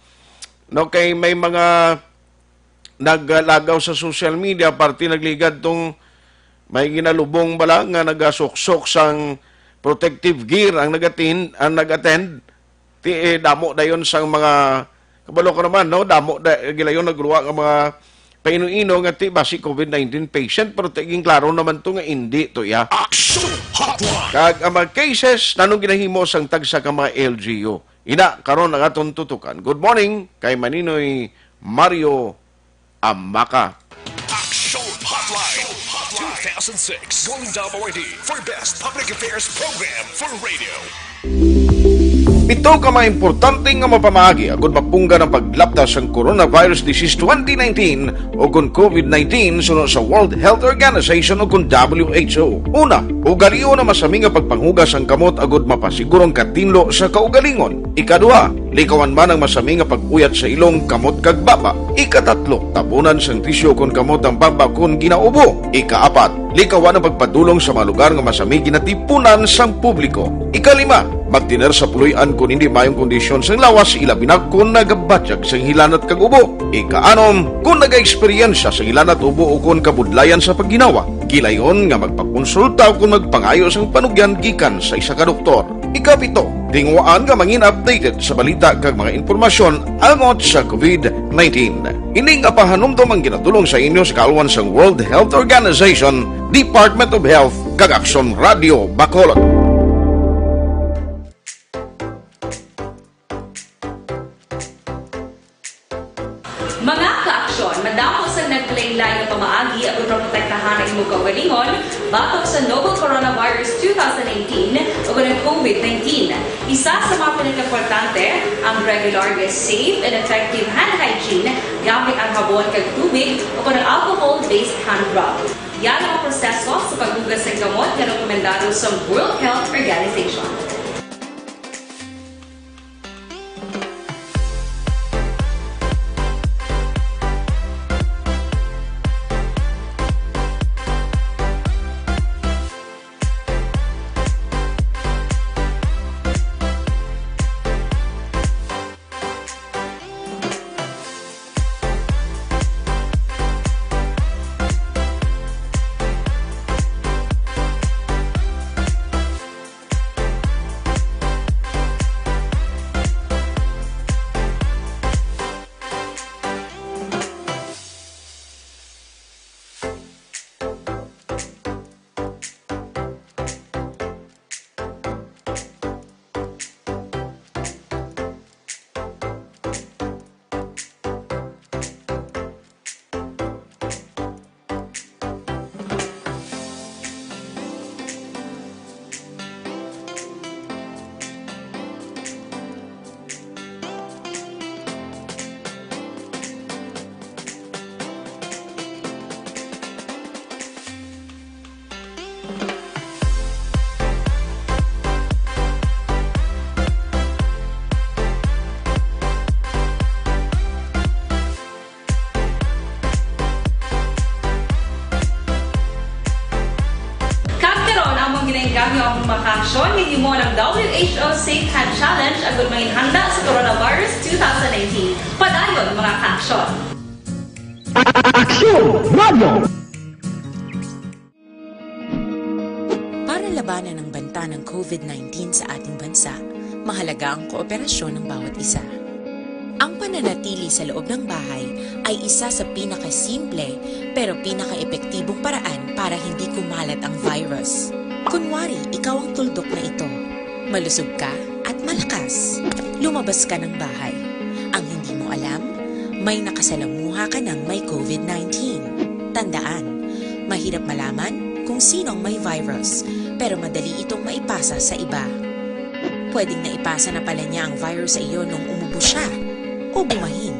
No, kay may mga naglagaw sa social media, parte nagligad tong may ginalubong bala nga nagasuksok sang protective gear ang nag-attend, ang nag-attend. Ti, eh, damo dayon sang mga, kabalo ko naman, no? Damo da, gilayon nagluwa nga mga paino-ino nga ti basi COVID nineteen patient, pero ti ginklaro naman to nga indi to iya. Action Hotline! Kag ang mga cases, nanong ginahimo sang tagsa ka mga L G U. Ina, karon ang aton tutukan. Good morning kay Maninoy Mario Amaka. Action Hotline, two thousand six, Golden W R D for Best Public Affairs Program for Radio. Pito ka mga importante nga mapamaagi agud mapunggan ang paglapta sang coronavirus disease twenty nineteen o kon COVID nineteen suno sa World Health Organization o kon W H O. Una, ugalion ang masami nga pagpanghugas sang kamot agud mapasiguro ang katinlo sa kaugalingon. Ikaduha, likawan man ang masami nga pag-uyat sa ilong, kamot, kag baba. Ikatatlo, tabunan sang tisyu kon kamot ang baba kon ginaubo. Ikaapat, likawan ang pagpadulong sa mga lugar nga masami ginatipunan sang publiko. Ikalima, magtener sa puloy-an kon indi maayong kondisyon sang lawas, ilabi na kon nagabatyag sang hilanat kag ubo. Ikaanom, kon nagaeksperyensya sang hilanat, ubo, o kon kabudlayan sa pagginawa, gilayon nga magpakonsulta o kon magpangayo sang panugyan gikan sa isa ka doktor. Ikapito, tinguhaan nga mangin updated sa balita kag mga impormasyon angot sa COVID nineteen. Ini nga pahanumdom ang ginadul-ong sa inyo sa kaalwan sang World Health Organization, Department of Health, kag Aksyon Radio Bacolod. Mga ka-aksyon, madamo sang naglain-lain nga pamaagi aron maprotektahan ang imo kaugalingon batok sa novel coronavirus two thousand eighteen o kon ang COVID nineteen. Isa sa mga pinakaimportante ang regular nga safe and effective hand hygiene gamit ang habon kag tubig o kon ang alcohol-based hand rub. Yara ang proseso sa paghugas sang kamot nga rekomendado sa World Health Organization. Kag karon, among ginainggam ang mga kaaksyon nga gihimo ng W H O Safe Hand Challenge agud mangin handa sa coronavirus two thousand nineteen. Padayon, mga kaaksyon. Aksyon Radio! Para labanan ang banta ng COVID nineteen sa ating bansa, mahalaga ang kooperasyon ng bawat isa. Ang pananatili sa loob ng bahay ay isa sa pinakasimple pero pinakaepektibong paraan para hindi kumalat ang virus. Kunwari, ikaw ang tuldok na ito. Malusog ka at malakas. Lumabas ka ng bahay. Ang hindi mo alam, may nakasalamuha ka ng may COVID nineteen. Tandaan, mahirap malaman kung sino ang may virus, pero madali itong maipasa sa iba. Pwedeng naipasa na pala niya ang virus sa iyo nung umubo siya o bumahin.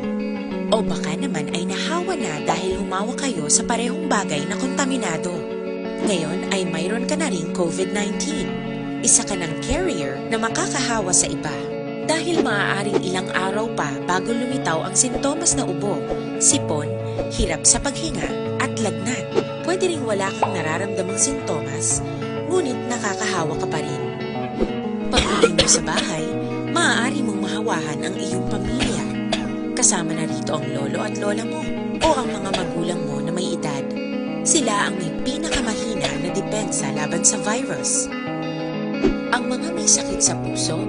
O baka naman ay nahawa na dahil humawak kayo sa parehong bagay na kontaminado. Ngayon ay mayroon ka na ring COVID nineteen. Isa ka ng carrier na makakahawa sa iba. Dahil maaaring ilang araw pa bago lumitaw ang sintomas na ubo, sipon, hirap sa paghinga, at lagnat. Pwede ring wala kang nararamdamang sintomas, ngunit nakakahawa ka pa rin. Pag-uwi mo sa bahay, maaari mong mahawahan ang iyong pamilya. Kasama na rito ang lolo at lola mo o ang mga magulang mo na may edad. Sila ang may pinakamahina na depensa laban sa virus. Ang mga may sakit sa puso,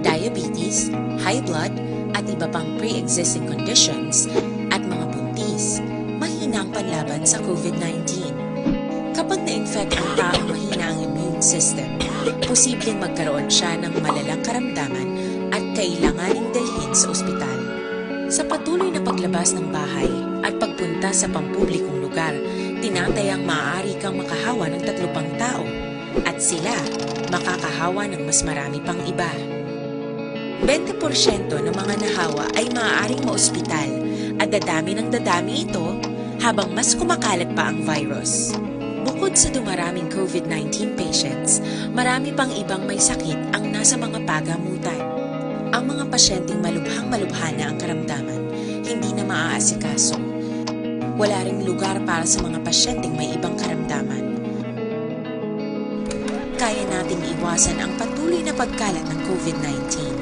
diabetes, high blood, at iba pang pre-existing conditions, at mga buntis, mahina Ng panlaban sa COVID nineteen. Kapag na-infect ang taong mahina ang immune system, posibleng magkaroon siya ng malalang karamdaman at kailanganing dalhin sa ospital. Sa patuloy na paglabas ng bahay at pagpunta sa pampublikong lugar, tinatayang maaari kang makahawa ng tatlo pang tao at sila makakahawa ng mas marami pang iba. Bente porsyento ng mga nahawa ay maaaring maospital at dadami ng dadami ito habang mas kumakalat pa ang virus. Bukod sa dumaraming COVID nineteen patients, marami pang ibang may sakit ang nasa mga pagamutan. Ang mga pasyenteng malubhang-malubha na ang karamdaman, hindi na maaasikaso. Wala ring lugar para sa mga pasyenteng may ibang karamdaman. Kaya nating iwasan ang patuloy na pagkalat ng COVID nineteen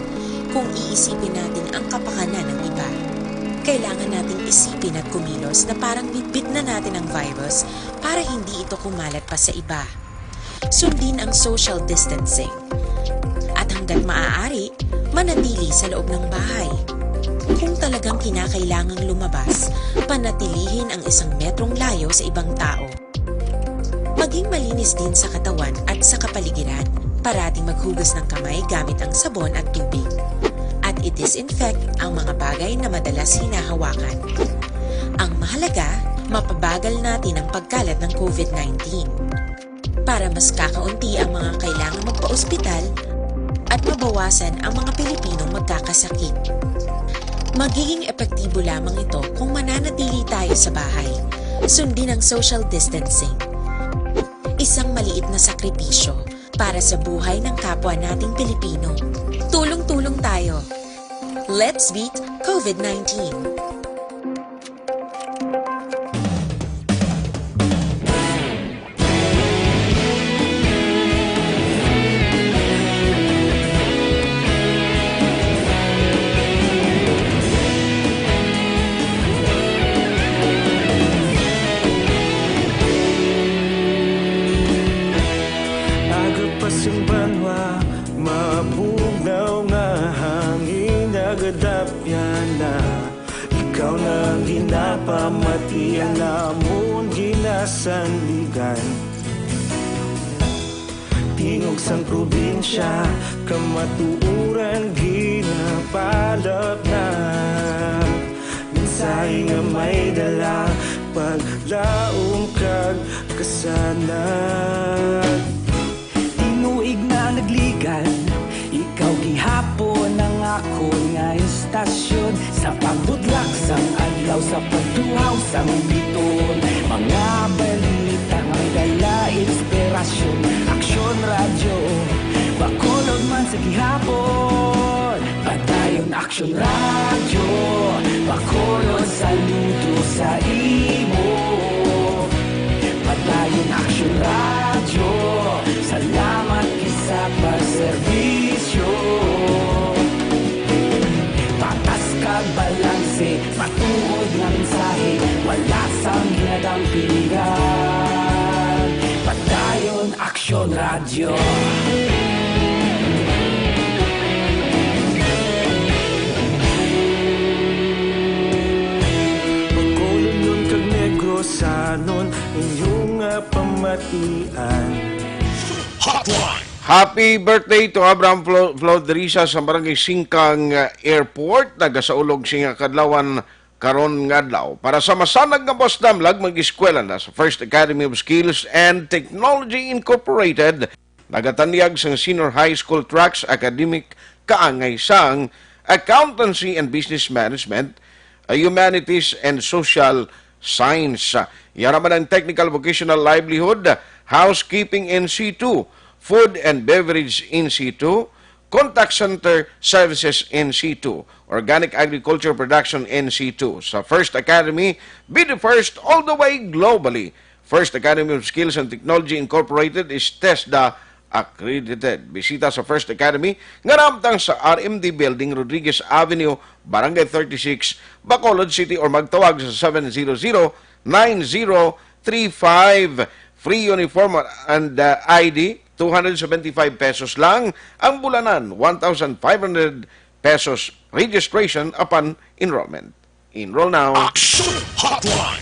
kung iisipin natin ang kapakanan ng iba. Kailangan nating isipin at kumilos na parang bitbit na natin ang virus para hindi ito kumalat pa sa iba. Sundin ang social distancing. At hanggat maaari, manatili sa loob ng bahay. Kung talagang kinakailangang lumabas, panatilihin ang isang metrong layo sa ibang tao. Maging malinis din sa katawan at sa kapaligiran. Parating maghugas ng kamay gamit ang sabon at tubig. At i-disinfect ang mga bagay na madalas hinahawakan. Ang mahalaga, mapabagal natin ang pagkalat ng COVID nineteen. Para mas kakaunti ang mga kailangang magpa-ospital at mabawasan ang mga Pilipinong magkakasakit. Magiging epektibo lamang ito kung mananatili tayo sa bahay. Sundin ang social distancing. Isang maliit na sakripisyo para sa buhay ng kapwa nating Pilipino. Tulong-tulong tayo. Let's beat COVID nineteen. Aga pa sing banwa, mabugnaw nga hangin, nagadapyan na. Ikaw na ang ginapamati, ang amon ginasanligan. Tingog sang probinsya, kamatuoran ginapalapnag. Mensahe nga may dala, paglaom kag kasanag. Tinuig na nagligan, ikaw gihapon ang akon nga istasyon. Sa pagbudlak sang adlaw, sa pagtuhaw sang biton, mga balita nga may dala inspirasyon. Aksyon Radyo, Bacolod man sa gihapon. Padayon Aksyon Radyo, Bacolod, saludo sa imo. Padayon Aksyon Radyo, salamat gid sa pagserbisyo. Patas kag balanse, matuod nga mensahe, wala sang ginadampingan. Padayon Aksyon Radyo. Bacolodnon kag Negrosanon, inyo nga pamatian. Hotline. Happy birthday to Abraham Flo-, Flodrisa sa Barangay Singkang, uh, Airport. Nagasaulog siya nga kadlawan karon nga adlaw. Para sa masanag nga boss damlag, mag-eskwela na sa First Academy of Skills and Technology Incorporated. Nagatanyag sang senior high school tracks, academic kaangay sang accountancy and business management, uh, humanities and social science. Yara man ang technical vocational livelihood, housekeeping in situ, food and beverage in situ, contact center services in situ, organic agriculture production in situ. Sa First Academy, be the first all the way globally. First Academy of Skills and Technology Incorporated is TESDA accredited. Bisita sa First Academy nga nahamtang sa R M D Building, Rodriguez Avenue, Barangay thirty-six, Bacolod City, or magtawag sa seven zero zero, nine zero three five. Free uniform and, uh, I D, two hundred seventy-five pesos lang. Ang bulanan, one thousand five hundred pesos. Registration upon enrollment. Enroll now. Action Hotline.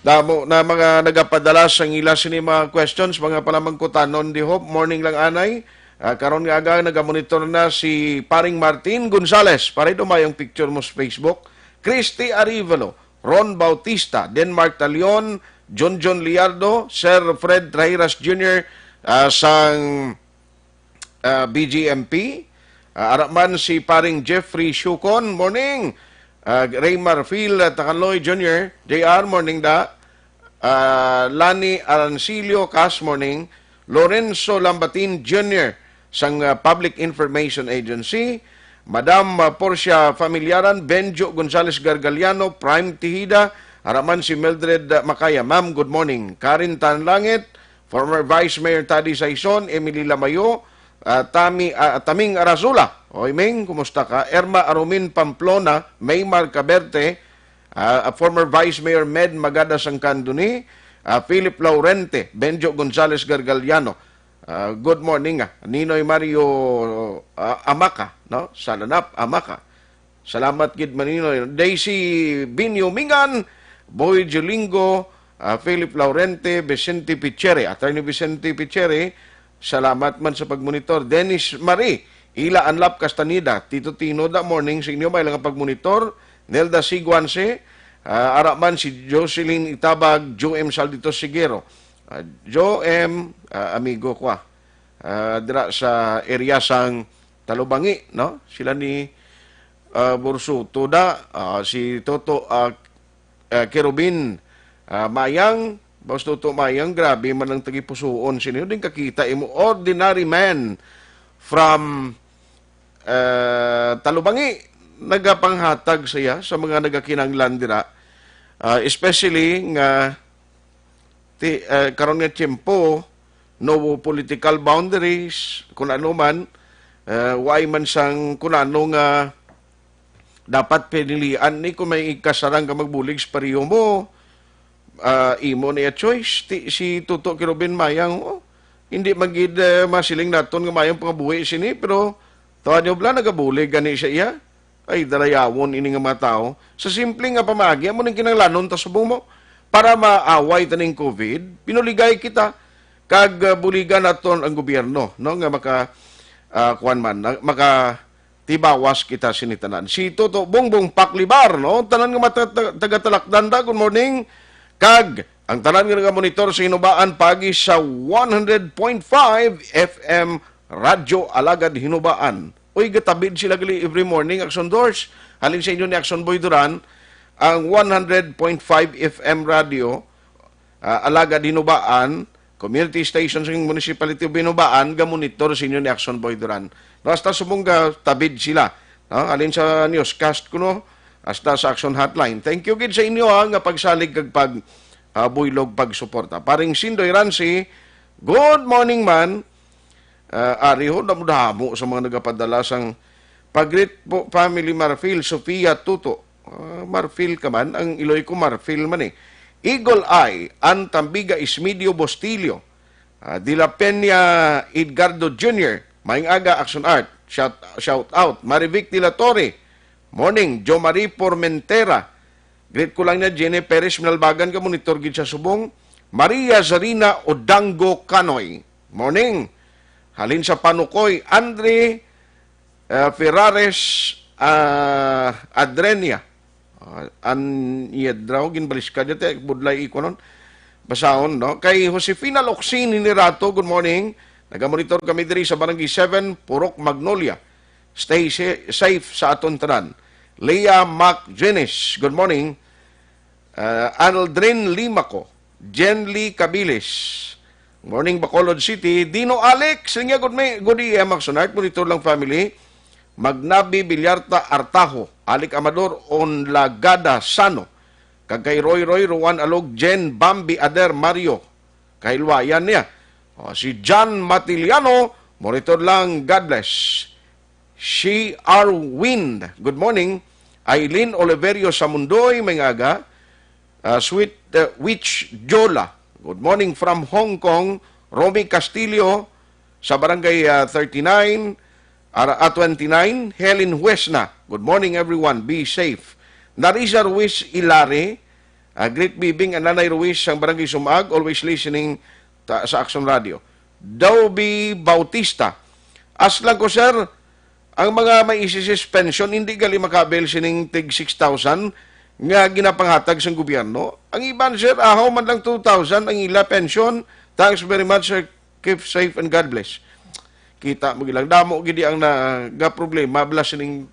Damo na mga nagapadala sang ila sini mga questions, mga palamangkutanon, di hop. Morning lang, anay. Ah, karon nga aga, nagamonitor na si Paring Martin Gonzales. Para dumayong picture mo sa Facebook. Christy Arivalo, Ron Bautista, Denmark Talion, John John Liardo, Sir Fred Trahiras Junior, ah, sang ah, B G M P. Ah, ara man si paring Jeffrey Shucon, morning. Ah, Raymar Phil, ah, Takanloy Junior, J R, morning da. Ah, Lani Arancilio, Kas, morning. Lorenzo Lambatin Junior sang, ah, Public Information Agency. Madam, ah, Portia Familiaran, Benjo Gonzales Gargaliano, Prime Tihida, ara man si Mildred, ah, Macaya. Ma'am, good morning. Karen Tanlangit, former Vice Mayor Taddy Saison, Emily Lamayo, ah, Tami, ah, Taming Arazula. Oy, Ming, kumusta ka? Irma Arumin Pamplona, Maymar Caberte, ah, former Vice Mayor Med Magada Sangkanduni, ah, Philip Laurente, Benjo Gonzales Gargaliano. Ah, good morning, ah, Ninoy Mario, ah, Amaka, no? Salanap, Amaka. Salamat gid, Maninoy. Daisy Binyo Mingan, Boy Jolingo, ah, Philip Laurente, Vicente Picheri. Attorney Vicente Picheri, salamat man sa pagmonitor. Dennis Marie, Ila Anlap Castaneda, Tito Tino, da morning sa inyo, may lang pagmonitor. Nelda Siguanse, ah, ara man si Jocelyn Itabag, Joe M Saldito Sigero. Ah, Joe M, ah, amigo ko, ah. Ah, dira sa area sang Talubangi, no? Sila ni, ah, Bursuto da, ah, si Toto, ah, ah, Kerubin, ah, Mayang, Boss Toto Mayang, grabe man ang tagipusuon sini. Din kakita imo, ordinary man from, ah, Talubangi, nagapanghatag siya sa mga nagakinanglan dira. Ah, especially nga ti, ah, karon nga tiyempo, no political boundaries, kun ano man, ah, way man sang kun ano nga dapat pinilian ni kung may ikasarang ka magbulig sa pareho mo, ah, imo na iya choice. Ti, si Toto Kerubin Mayang, oh, hindi man gid, eh, masiling naton nga mayang pangabuhi sini, pero tuwa niyo bala, nagabulig gani siya iya. Ay, darayawon ini nga mga tawo. Sa simple nga pamaagi, amo ning kinahanglanon ta subong mo para maaway ta ning covid, pinuligay kita kag, ah, buligan naton ang gobyerno, no, nga maka, ah, kuwan man, ah, maka tibawas kita sini tanan. Si Toto Bongbong Paklibar, no, tanan nga mata-, ta-, taga-Talakdan da, good morning. Kag ang tanan nga nagamonitor sa Hinubaan pagi sa one hundred point five F M Radyo Alagad Hinubaan. Uy, gatabid sila gali every morning, Action Doors. Halin sa inyo ni Action Boy Duran, ang one hundred point five F M radio, ah, Alagad Hinubaan, community station sa Municipality of Hinubaan, gamonitor sa inyo ni Action Boy Duran. No, hasta subong gatabid sila, no? Halin sa newscast kuno, hasta sa Action Hotline. Thank you gid sa inyo, ha, nga pagsalig kag pag, ah, buylog, pagsuporta. Paring Sindoy Ransi, good morning man. Ah, ari ho, damo-damo sa mga nagapadala sang pag-greet po, family Marfil, Sofia, Tuto. Ah, Marfil ka man, ang iloy ko Marfil man eh. Eagle Eye, Antambiga Ismidio Bostillo. Ah, De La Peña Edgardo Junior, Maayong Aga, Action Art. Shout, shout out. Marivic De La Torre, morning. Jo Marie Formentera, greet ko lang niya, Jenny Perez Minalbagan, ka monitor gid sa subong. Maria Zarina Odango Canoy, morning. Halin sa Panukoy, Andre, ah, Ferrares, ah, Adrenia. Ah, an iya draw, ginbaliskad niya, te, budlay ikunon. Basahon, no? Kay Josefina Locsin Hinirato, good morning. Nagamonitor kami diri sa Barangay seven, Purok Magnolia. Stay sa-, safe sa aton tanan. Leah Mac Jenis, good morning. Ah, Aldrin Limaco, Jen Lee Cabilis. Morning, Bacolod City. Dino Alex, niya, good, may, good A M, Action Art, monitor lang family. Magnabi Villarta Artajo, Alec Amador Onlagada Sano. Kag kay Roy Roy, Rowan Alog, Jen Bambi Ader Mario. Kahilwayan niya. O, si John Matiliano, monitor lang, God bless. Si Arwin, good morning. Eileen Oliverio Samundoy, may nga aga. Ah, Sweet, ah, Witch Jola, good morning from Hong Kong. Romy Castillo, sa Barangay, ah, thirty-nine, ara-, ah, twenty-nine. Helen Huesna, good morning everyone, be safe. Narisa Ruiz Ilare, Ah, Great Bibing, ang Nanay Ruiz sang Barangay Sumag, always listening ta, sa Action Radio. Doby Bautista, "Ask lang ko, sir, ang mga may S S S pension, hindi gali maka-avail sining tig six thousand nga ginapanghatag sang gobyerno? Ang iban, sir, ahaw man lang two thousand ang ila pension. Thanks very much, sir. Keep safe and God bless." Kita mo gilang damo gidi ang nagaproblema bala sining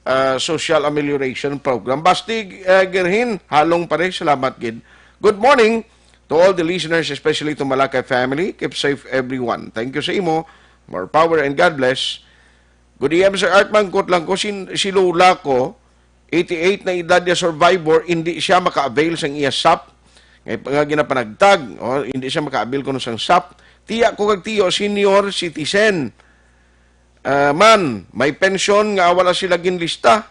ah, social amelioration program. Basti, ah, Gerhin, halong pare, salamat gid. Good morning to all the listeners, especially to Malakay family. Keep safe, everyone. Thank you sa imo. More power and God bless. Good A M, Sir Art, mangkot lang ko, sin, si Lola ko, eighty-eight na edad niya, survivor, hindi siya maka-avail sang iya sap. Nga, nga ginapanagtag, oh, hindi siya maka-avail kuno sang sap. Tiya ko kag tiyo, senior citizen. Ah, man, may pensyon nga wala sila ginlista.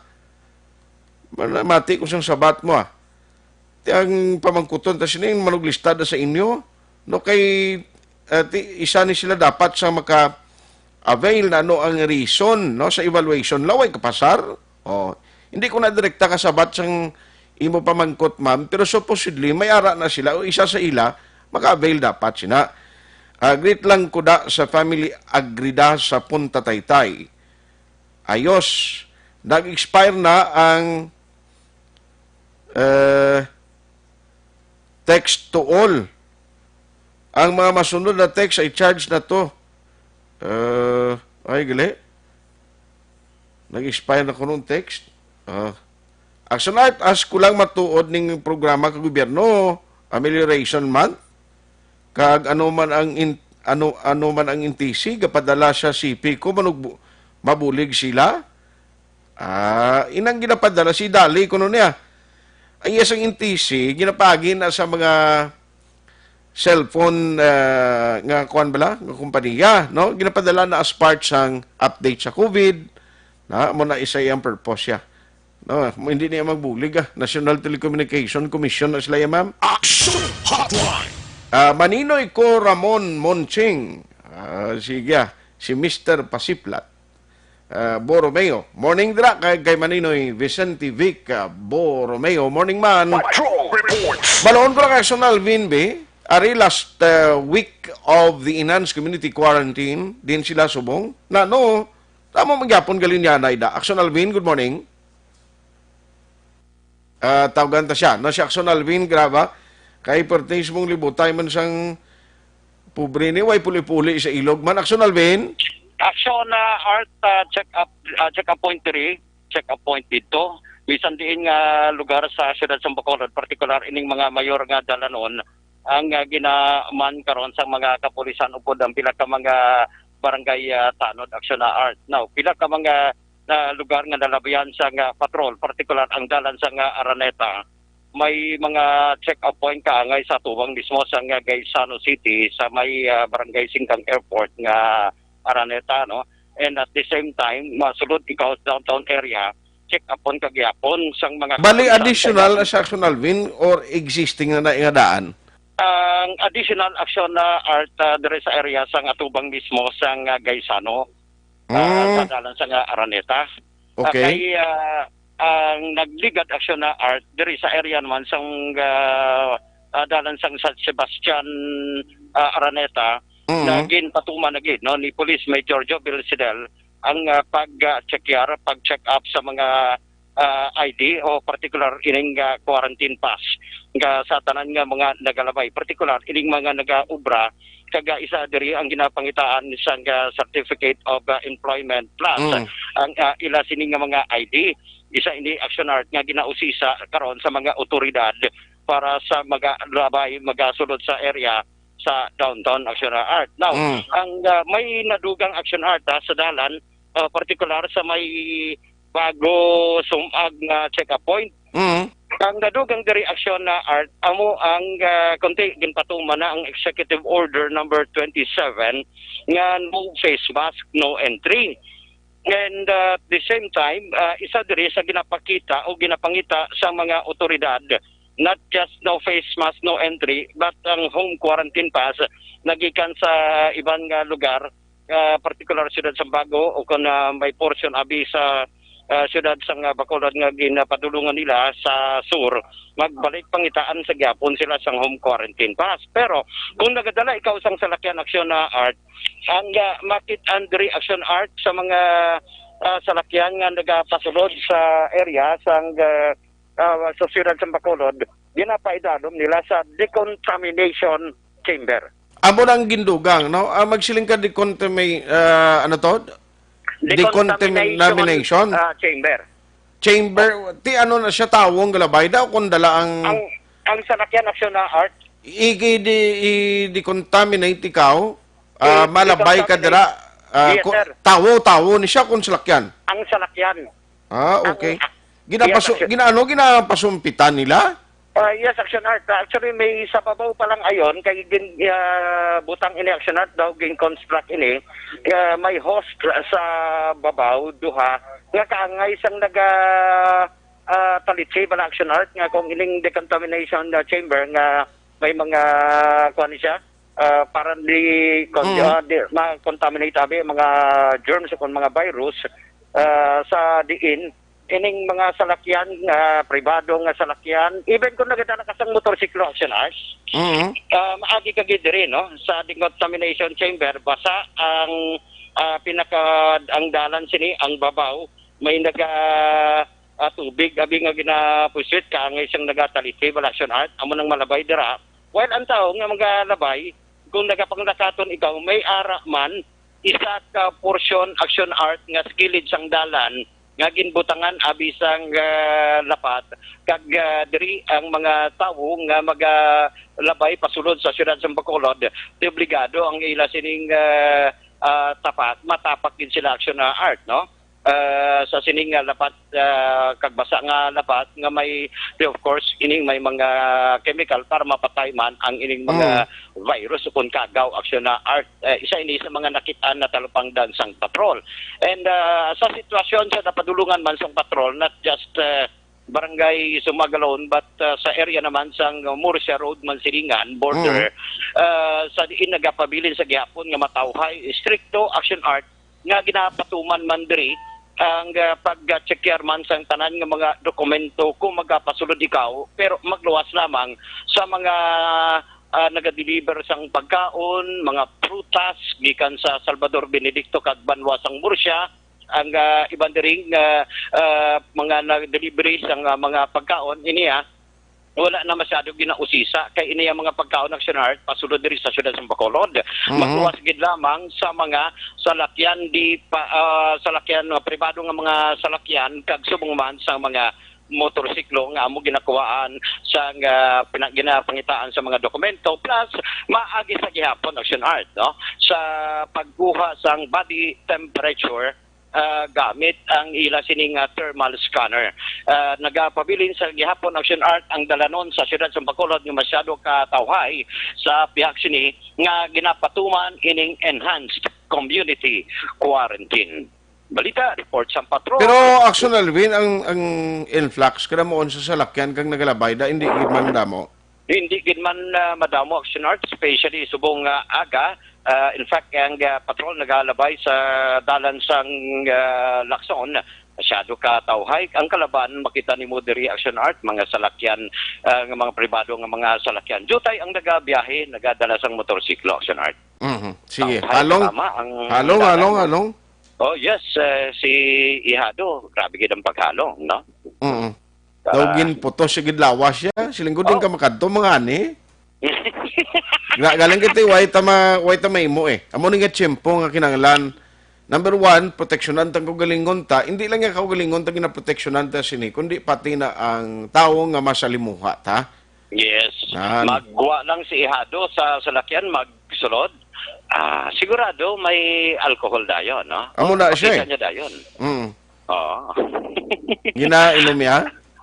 Mana-, mati ko sang sabat mo, ah. Ti ang pamangkuton ta sini, manuglista da sa inyo. No, kay, ah, ti, isa ni sila dapat sa maka-avail na ano ang reason, no, sa evaluation. Laway kapasar. Oh, hindi ko na direkta kasabat sang imo pamangkot, ma'am, pero supposedly may ara na sila o isa sa ila maka-avail dapat sina. Ah, greet lang ko da sa family Agrida sa Punta Taytay. Ayos. Nag-expire na ang, eh, text to all. Ang mga masunod na text ay charge na to. Eh, ay, gali. Nag-expire na kuno ang text. Ah. Action Art, as ko lang matuod ning programa ka gobyerno, Amelioration Month, kag ano man ang in-, ano, ano man ang N T C, gapadala sa C P ko, manugbu-, mabulig sila. Ah, inang ginapadala si Dali kuno niya. Ang iya sang N T C, ginapagi na sa mga cellphone, ah, nga kuan bala, nga kompanya, no? Ginapadala na as part sang update sa COVID. Na, mo na isa iyang purpose siya. No, mo hindi niya magbulig, ah. National Telecommunication Commission na sila yan, ma'am. Action Hotline. Ah, Maninoy ko Ramon Monching. Ah, sige, ah. Si Mister Pasiplat. Ah, Borromeo. Morning dira kay, kay Maninoy Vicente Vic, ah, Borromeo. Morning man. Patrol Reports. Baloon ko lang kay Action Alvin, be. Ari last, ah, week of the enhanced community quarantine, din sila subong. Na, no, tamo magyapon galinyanay da. Action Alvin, good morning. Ah, tawgan ta siya. No, si Action Alvin, graba. Kay pertis mong libutay man sang pobre ni, way puli-puli sa ilog man. Action Alvin. Action, ah, Art, ah, check up, ah, check up point three, check up point dito. Bisan diin nga lugar sa siyudad sa Bacolod, partikular ining mga mayor nga dalanon, ang, ah, ginaman karon sa mga kapulisan upod ang pila ka mga barangay, ah, tanod, Action na Art. Now, pila ka mga na lugar nga nalabihan sa nga patrol, partikular ang dalan sa nga Araneta. May mga check-up point kaangay sa atubang mismo sa nga Gaisano City, sa may, ah, Barangay Singkang Airport nga Araneta, no? And at the same time, masulod ikaw sa downtown area, check-up point kagihapon sang mga Bali, kapulisan. Additional sa Action Alvin or existing na na nga daan? Ang additional action na Art, ah, diri sa area sang atubang mismo sang, ah, Gaisano, ah, Mm. sa dalan sang, ah, Araneta. Ah, Okay. Kay, ah, ang nagligad action na Art diri sa area naman sang, ah, ah, dalan sang San Sebastian, ah, Araneta, Mm. na ginpatuman na gid, no, ni Police Major Joe Belsidel ang, ah, pag, ah, check-yar, pag-check up sa mga, ah, I D o particular ining, ah, quarantine pass nga sa tanan nga mga nagalabay, particular ining mga nagaobra, kag, ah, isa diri ang ginapangitaan sang, ah, Certificate of, ah, Employment Plus. Mm. Ang, ah, ila sini nga mga I D, isa ini, Action Art, nga ginausisa karon sa mga otoridad para sa mga labay magasulod sa area sa downtown, Action Art. Now, Mm. ang, ah, may nadugang, Action Art, ha, sa dalan, ah, partikular sa may Bago Sumag nga check-up point. Mm. Ang nadugang diri, Action na Art, amo ang, ah, kunti ginpatuman na ang Executive Order number twenty-seven nga no face mask, no entry. And, uh, at the same time, uh, isa diri sa ginapakita o ginapangita sa mga otoridad, not just no face mask, no entry, but ang home quarantine pass nagikan sa iban nga lugar, uh, particular siyudad sa Bago o kung, uh, may portion abi sa ah, siyudad sang, ah, Bacolod nga ginapadulungan nila sa sur, magbalik pangitaan sa gihapon sila sang home quarantine pass. Pero kung nagadala ikaw sang salakyan, Aksyon na Art, ang, ah, makit-an diri, Aksyon Art, sa mga, ah, salakyan nga nagapasulod sa area sang, ah, ah, sa siyudad sang Bacolod, ginapaidalom nila sa decontamination chamber. Amo na ang gindugang, no? Ah, magsiling ka decontami-, ah, ano to? Decontamination, ah, chamber. Chamber, ti ano na siya, tawo ang galabay daw kung dala ang Ang, ang salakyan, Aksyon na Art. i-, i-, di-, i-, decontaminate ikaw, ah, Yes, malabay ka decontaminate. dira, ah, Yes, ku-, sir. tawo, tawo ni siya kung salakyan. Ang salakyan. Ah, Ang, okay. ah, Ginapasu-, yes, sir. gina-, ano, ginapasumpitan nila? Ah, yes, Action Art. Actually, may sa babaw pa lang ayon, kay gin-, ah, butang ini, Action Art, daw gin-construct ini. Ah, may host sa babaw, duha, nga kaangay sang naga, ah, talitsi bala, Action Art, nga kung ining decontamination, ah, chamber nga may mga, kuwan siya, ah, para di con-, Mm. ah, di ma-contaminate abi mga germs o kung mga virus, ah, sa diin ining mga salakyan, ah, pribado nga salakyan, even kung nagadala ka sang motorsiklo, Action Art, Mm. ah, maagi ka gid diri, no, sa decontamination chamber, basa ang, ah, pinaka, ang dalan sini, ang babaw, may naga, ah, tubig abi nga ginapusit, kaangay sang nagatalitsi bala, Action Art, amo nang malabay dira. While ang tawo nga magalabay, kung nagapanglakaton ikaw, may ara man isa ka portion, Action Art, nga sa kilid sang dalan nga ginbutangan abi sang, ah, lapat, kag, ah, diri ang mga tawo nga magalabay pasulod sa siyudad sang Bacolod, di obligado ang ila sining, ah, ah, tapak, matapak gid sila, Action, ah, Art, no? Ah, sa sining nga lapat, ah, kag basa nga lapat nga may, of course, ining may mga chemical para mapatay man ang ining mga Mm. virus o kung kagaw, Action na Art. Eh, isa ini sa mga nakit-an na talupangdan sang patrol. And, ah, sa sitwasyon sa napadulungan man sang patrol, not just, ah, Barangay Sumag alone, but, ah, sa area naman sang Murcia Road, Mansilingan border, Mm. ah, sa diin nagapabilin sa gihapon nga matawhay, stricto, Action Art, nga ginapatuman man diri ang, ah, pag-checkar man sang tanan nga mga dokumento kung magapasulod ikaw, pero magluwas lamang sa mga, ah, nagadeliver sang pagkaon, mga prutas gikan sa Salvador Benedicto kag banwa sang Murcia, ang, ah, iban diri nga, ah, mga nag-delivery sang, ah, mga pagkaon, ini, ah, wala na masyado ginausisa kay ini ang mga pagkaon, Action Art, pasulod diri sa siyudad sa Bacolod. Mhm. Magluwas gid lamang sa mga salakyan di pa, ah, salakyan, ah, pribado nga mga salakyan kag subong man sa mga motorsiklo nga amo ginakuhaan sa, ah, pina-, ginapangitaan sa mga dokumento. Plus, maagi sa gihapon, Action Art, no, sa pagkuha sang body temperature, ah, gamit ang ila sining, ah, thermal scanner. Ah, nagapabilin sa gihapon, Action Art, ang dalanon sa siyudad sa Bacolod nga masyado ka tawhay sa pihak sini nga ginapatuman ining enhanced community quarantine. Balita, report sa patrol. Pero, Action Alvin, ang, ang influx kada mo sa salakyan kag nagalabay da, hindi gid man damo. Hindi gid man, ah, madamo, Action Art, especially subong nga aga. Ah, in fact, ang, ah, patrol nagalabay sa dalan sang, ah, Lacson. Masyado ka tawhay. Ang kalaban, makita nimo diri, Action Art, mga salakyan, ah, nga mga pribado nga mga salakyan. Diutay ang nagabiyahe, nagadala sang motorsiklo, Action Art. Mhm. Sige. Tawhay, halong, tama ang halong, dalan. Halong, halong. Oh, yes, eh, si Ihado, grabe gid ang paghalong, no? Mm. Ah. Daw ginputos siya gid lawas siya. Siling ko, "Din ka makadto, mga ani." Gra-, galing kita, way ta ma-, way ta maimo eh. Amo ni nga tiyempo nga kinahanglan. Number one, proteksyonan tang kaugalingon ta. Hindi lang nga kaugalingon ta ginaproteksyonan ta sini, kundi pati na ang tawo nga masalimuha ta. Yes. Yan. Magwa lang si Ihado sa salakyan, magsulod. Ah, sigurado may alcohol dayon, no? Amo na siya, eh. Makita niya dayon. Mm. Oo. Ginainom niya?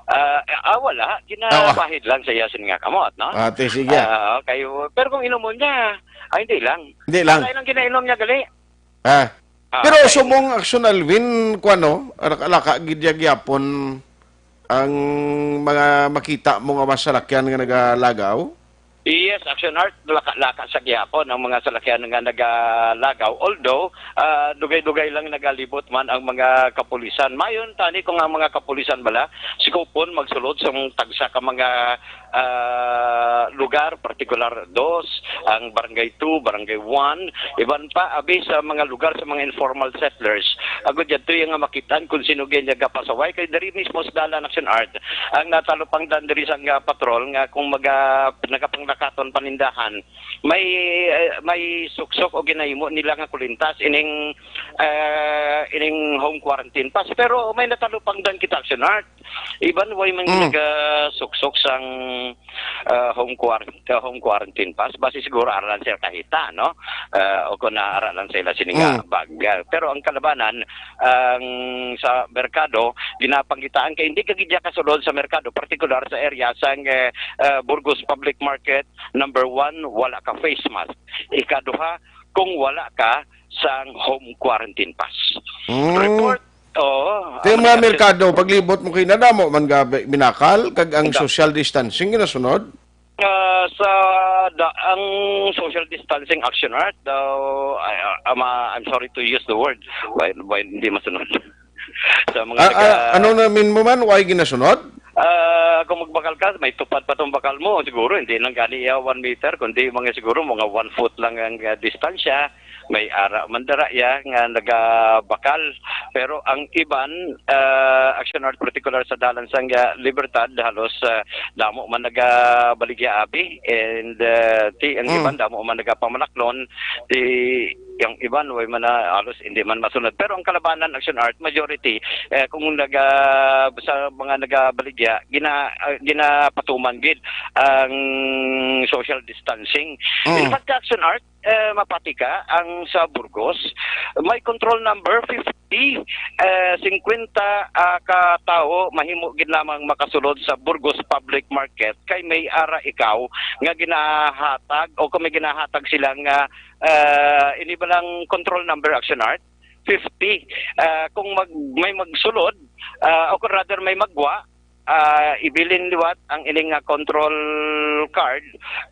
Ah, ah, wala. Ah, wa-, ginapahid lang sa iya sini nga kamot, no? Ah, te, sige. Ah, okay. Pero kung inumon niya, ay, hindi lang. Hindi lang. Wala lang ginainom niya, gali. Ah. Ah, pero okay. Subong, Action Alvin, kuwan, no? Alaka-alaka gid ya gyapon ang mga makita mo nga masalakyan nga nagalagaw? Yes, Action Art, laka-laka sa gihapon ang mga salakyan nga nagalagaw. Although, ah, dugay-dugay lang nagalibot man ang mga kapulisan. Mayon tani kung ang mga kapulisan bala, sikupon magsulod sa mga tagsa ka mga, ah, lugar, partikular dos, ang Barangay two, Barangay one, iban pa, abi sa mga lugar sa mga informal settlers. Agod yadto yung nga makitaan kung sino gid nagapasaway. Kay diri mismo sa dalan, Action Art, ang natalupangdan diri sa nga patrol nga kung maga-, nagapanglakaton panindahan, may, eh, may suksok o ginahimo nila nga kulintas ining, eh, ining home quarantine pass. Pero may natalupangdan kita, Action Art. Iban way man Mm. nagasuksok sang, ah, home quarant-, ah, home quarantine pass. Basi siguro ara lang sila kahita, no? Ah, o kung naara lang sila sini nga Mm. bag. Ah, pero ang kalabanan, ang sa merkado, ginapanggitaan kay hindi ka gid kasulod sa merkado, partikular sa area sang, eh, ah, Burgos Public Market, number one, wala ka face mask. Ikaduha, kung wala ka sang home quarantine pass. Mm. Report, oo, Kaya ang mga action merkado, paglibot mo kay nadamo man gabi, binakal, kag ang Ikaw. social distancing ginasunod? Ah, sa da-, ang social distancing, Action Art, daw, ay, ah, ama, I'm sorry to use the word. Why, why hindi masunod? Sa mga Ah, taga ah, ano namin mo man, why ginasunod? Ah, kung magbakal ka, may tupad pa tong bakal mo. Siguro, hindi lang gani iya one meter, kundi mga siguro mga one foot lang ang, ah, distansya. May ara man dara iya nga nagabakal. Pero ang iban, ah, Action Art, particular sa dalan sang, ah, Libertad, halos, ah, damo man nagabaligya abi. And, ah, ti, ang Mm. iban, damo man nagapamalaklon. Ti, ang iban, way man na, halos hindi man masunod. Pero ang kalabanan, Action Art, majority, eh, kung naga-, sa mga nagabaligya, gina-, ah, ginapatuman gid ang social distancing. Mm. In fact, Action Art, eh, mapati ka, ang sa Burgos, may control number fifty, eh, fifty, ah, ka tawo mahimo gid lamang makasulod sa Burgos Public Market kay may ara ikaw nga ginahatag o kung may ginahatag sila nga, ah, ini ba lang control number, Action Art? Fifty. Ah, kung mag-, may magsulod, ah, o kung rather may magwa, ah, ibilin liwat ang ining nga control card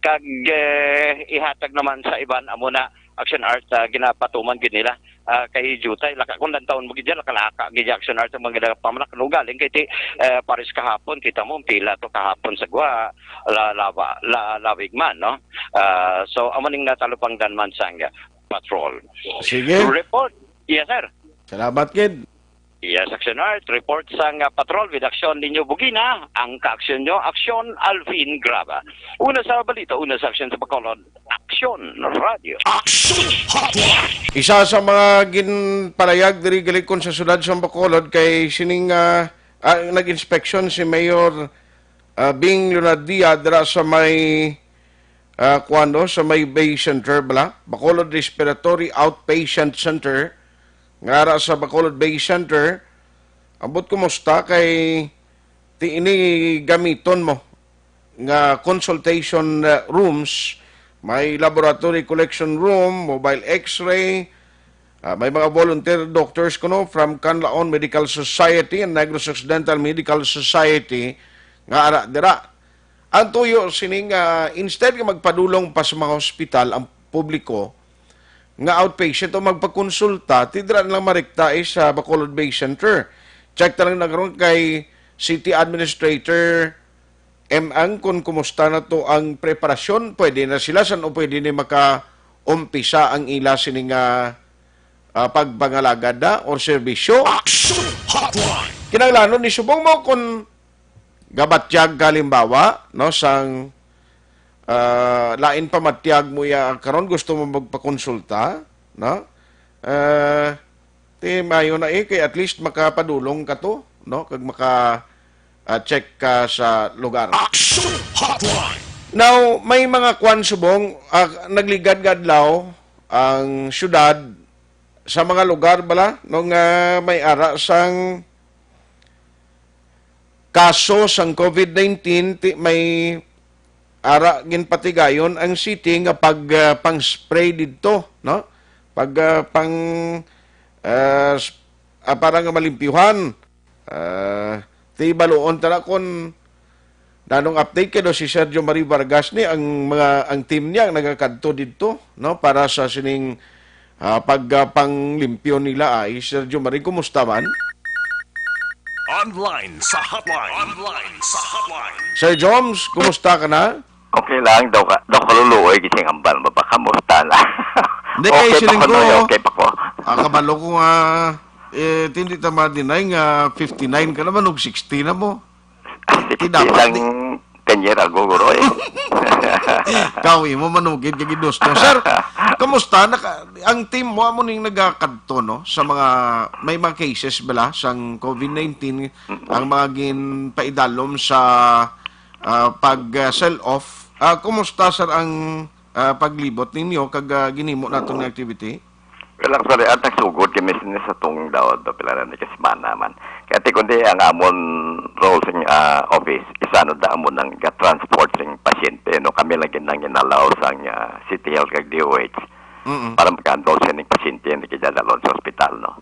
kag, eh, ihatag naman sa iban. Amo na, Action Art, ah, ginapatuman gid nila. Ah, kay jutay, laka, kung lantawon mo gid yan, lakalaka gid yan, Action Art, ang mga pamanak, no, galing kay ti, eh, pares kahapon, kita mo, ang pila to kahapon sa gwa, la-, lawa-, la-, lawig man, no? Ah, so, amo ning natalupangdan man sang patrol. Sige. Report. Yes, sir. Salamat, kid. Yes, Action Art. Report sang, ah, patrol with Action Ninyo Bugina. Ang kaaksyon nyo, Aksyon Alvin Graba. Una sa balita, una sa aksyon sa Bacolod, Aksyon Radio. Action Hotline. Isa sa mga ginpalayag diri galikon sa siyudad sa Bacolod kay sining, ah, ah, nag-inspeksyon si Mayor, ah, Bing Leonardia dira sa may, ah, kuwan, no, sa may Bay Center bala, Bacolod Respiratory Outpatient Center, nga ara sa Bacolod Bay Center. Ambot kumusta kay ti ini gamiton mo nga consultation, uh, rooms, may laboratory collection room, mobile x-ray, uh, may mga volunteer doctors kuno from Canlaon Medical Society and Negros Occidental Medical Society nga ara dira. Ang tuyo sini nga instead nga magpadulong pa sa mga hospital ang publiko nga outpatient o magpakonsulta, ti dira na lang marekta, eh, sa Bacolod Bay Center. Check ta lang na karon kay City Administrator M. Ang kung kumusta na to ang preparasyon, pwede na sila san o pwede ni makaumpisa ang ila sini nga, ah, pagpangalagad na or serbisyo. Action Hotline. Kinahanglanon ni subong mo kung gabatyag ka, halimbawa, no, sang, ah, lain pa matyag mo ya karon, gusto mo magpakonsulta, no? Ah, ti maayo na, eh, kay at least makapadulong ka to, no? Kag maka, ah, check ka sa lugar. Action Hotline. Now, may mga kwan subong, ah, nagligad nga adlaw ang syudad sa mga lugar bala, no, nga may ara sang kaso sang COVID nineteen, ti-, may ara ginpatigayon ang city nga pag, ah, pang-spray didto, no? Pag, ah, pang, ah, s-, ah, para nga malimpyuhan. Ah, ti baluon ta na kon Nanong update kay daw si Sergio Marie Vargas ni ang mga, ang team niya ang nagakadto didto, no, para sa sining, ah, pag, ah, panglimpyo nila ay. Sergio Marie, kumusta man? Online sa hotline. Online sa hotline. Sir Joms, kumusta ka na? Okay lang, daw ka, daw kaluluoy gising hambal mo ba? Kamusta na? Hindi, kay Okay pa siling ko, ko, Noy, okay pa ko. Ah, kabalo ko nga, eh, hindi ta ma-deny nga fifty-nine ka naman, og sixty na mo. Di dapat Isang di ten year ago, guro, eh. Ikaw, imo manugid kay gidusto. Sir, kamusta? Naka, ang team mo, amo ning nagakadto, no? Sa mga, may mga cases bala sang COVID nineteen, ang mga ginpaidalom sa, ah, pag, ah, sell off. Ah, kumusta, sir, ang, ah, paglibot ninyo kag, ah, ginhimo naton nga activity? Well, actually, at nagsugod kami sini sa tong daw, daw pila na ni kasimana man. Kaya ti kundi ang amon role sa, ah, office, isa no da amon ang ga-transport sing pasyente, no? Kami lang ginang inalaw sang, ah, City Health kag D O H Mm-mm. para maka-handle sining pasyente nga gidadalon sa ospital, no?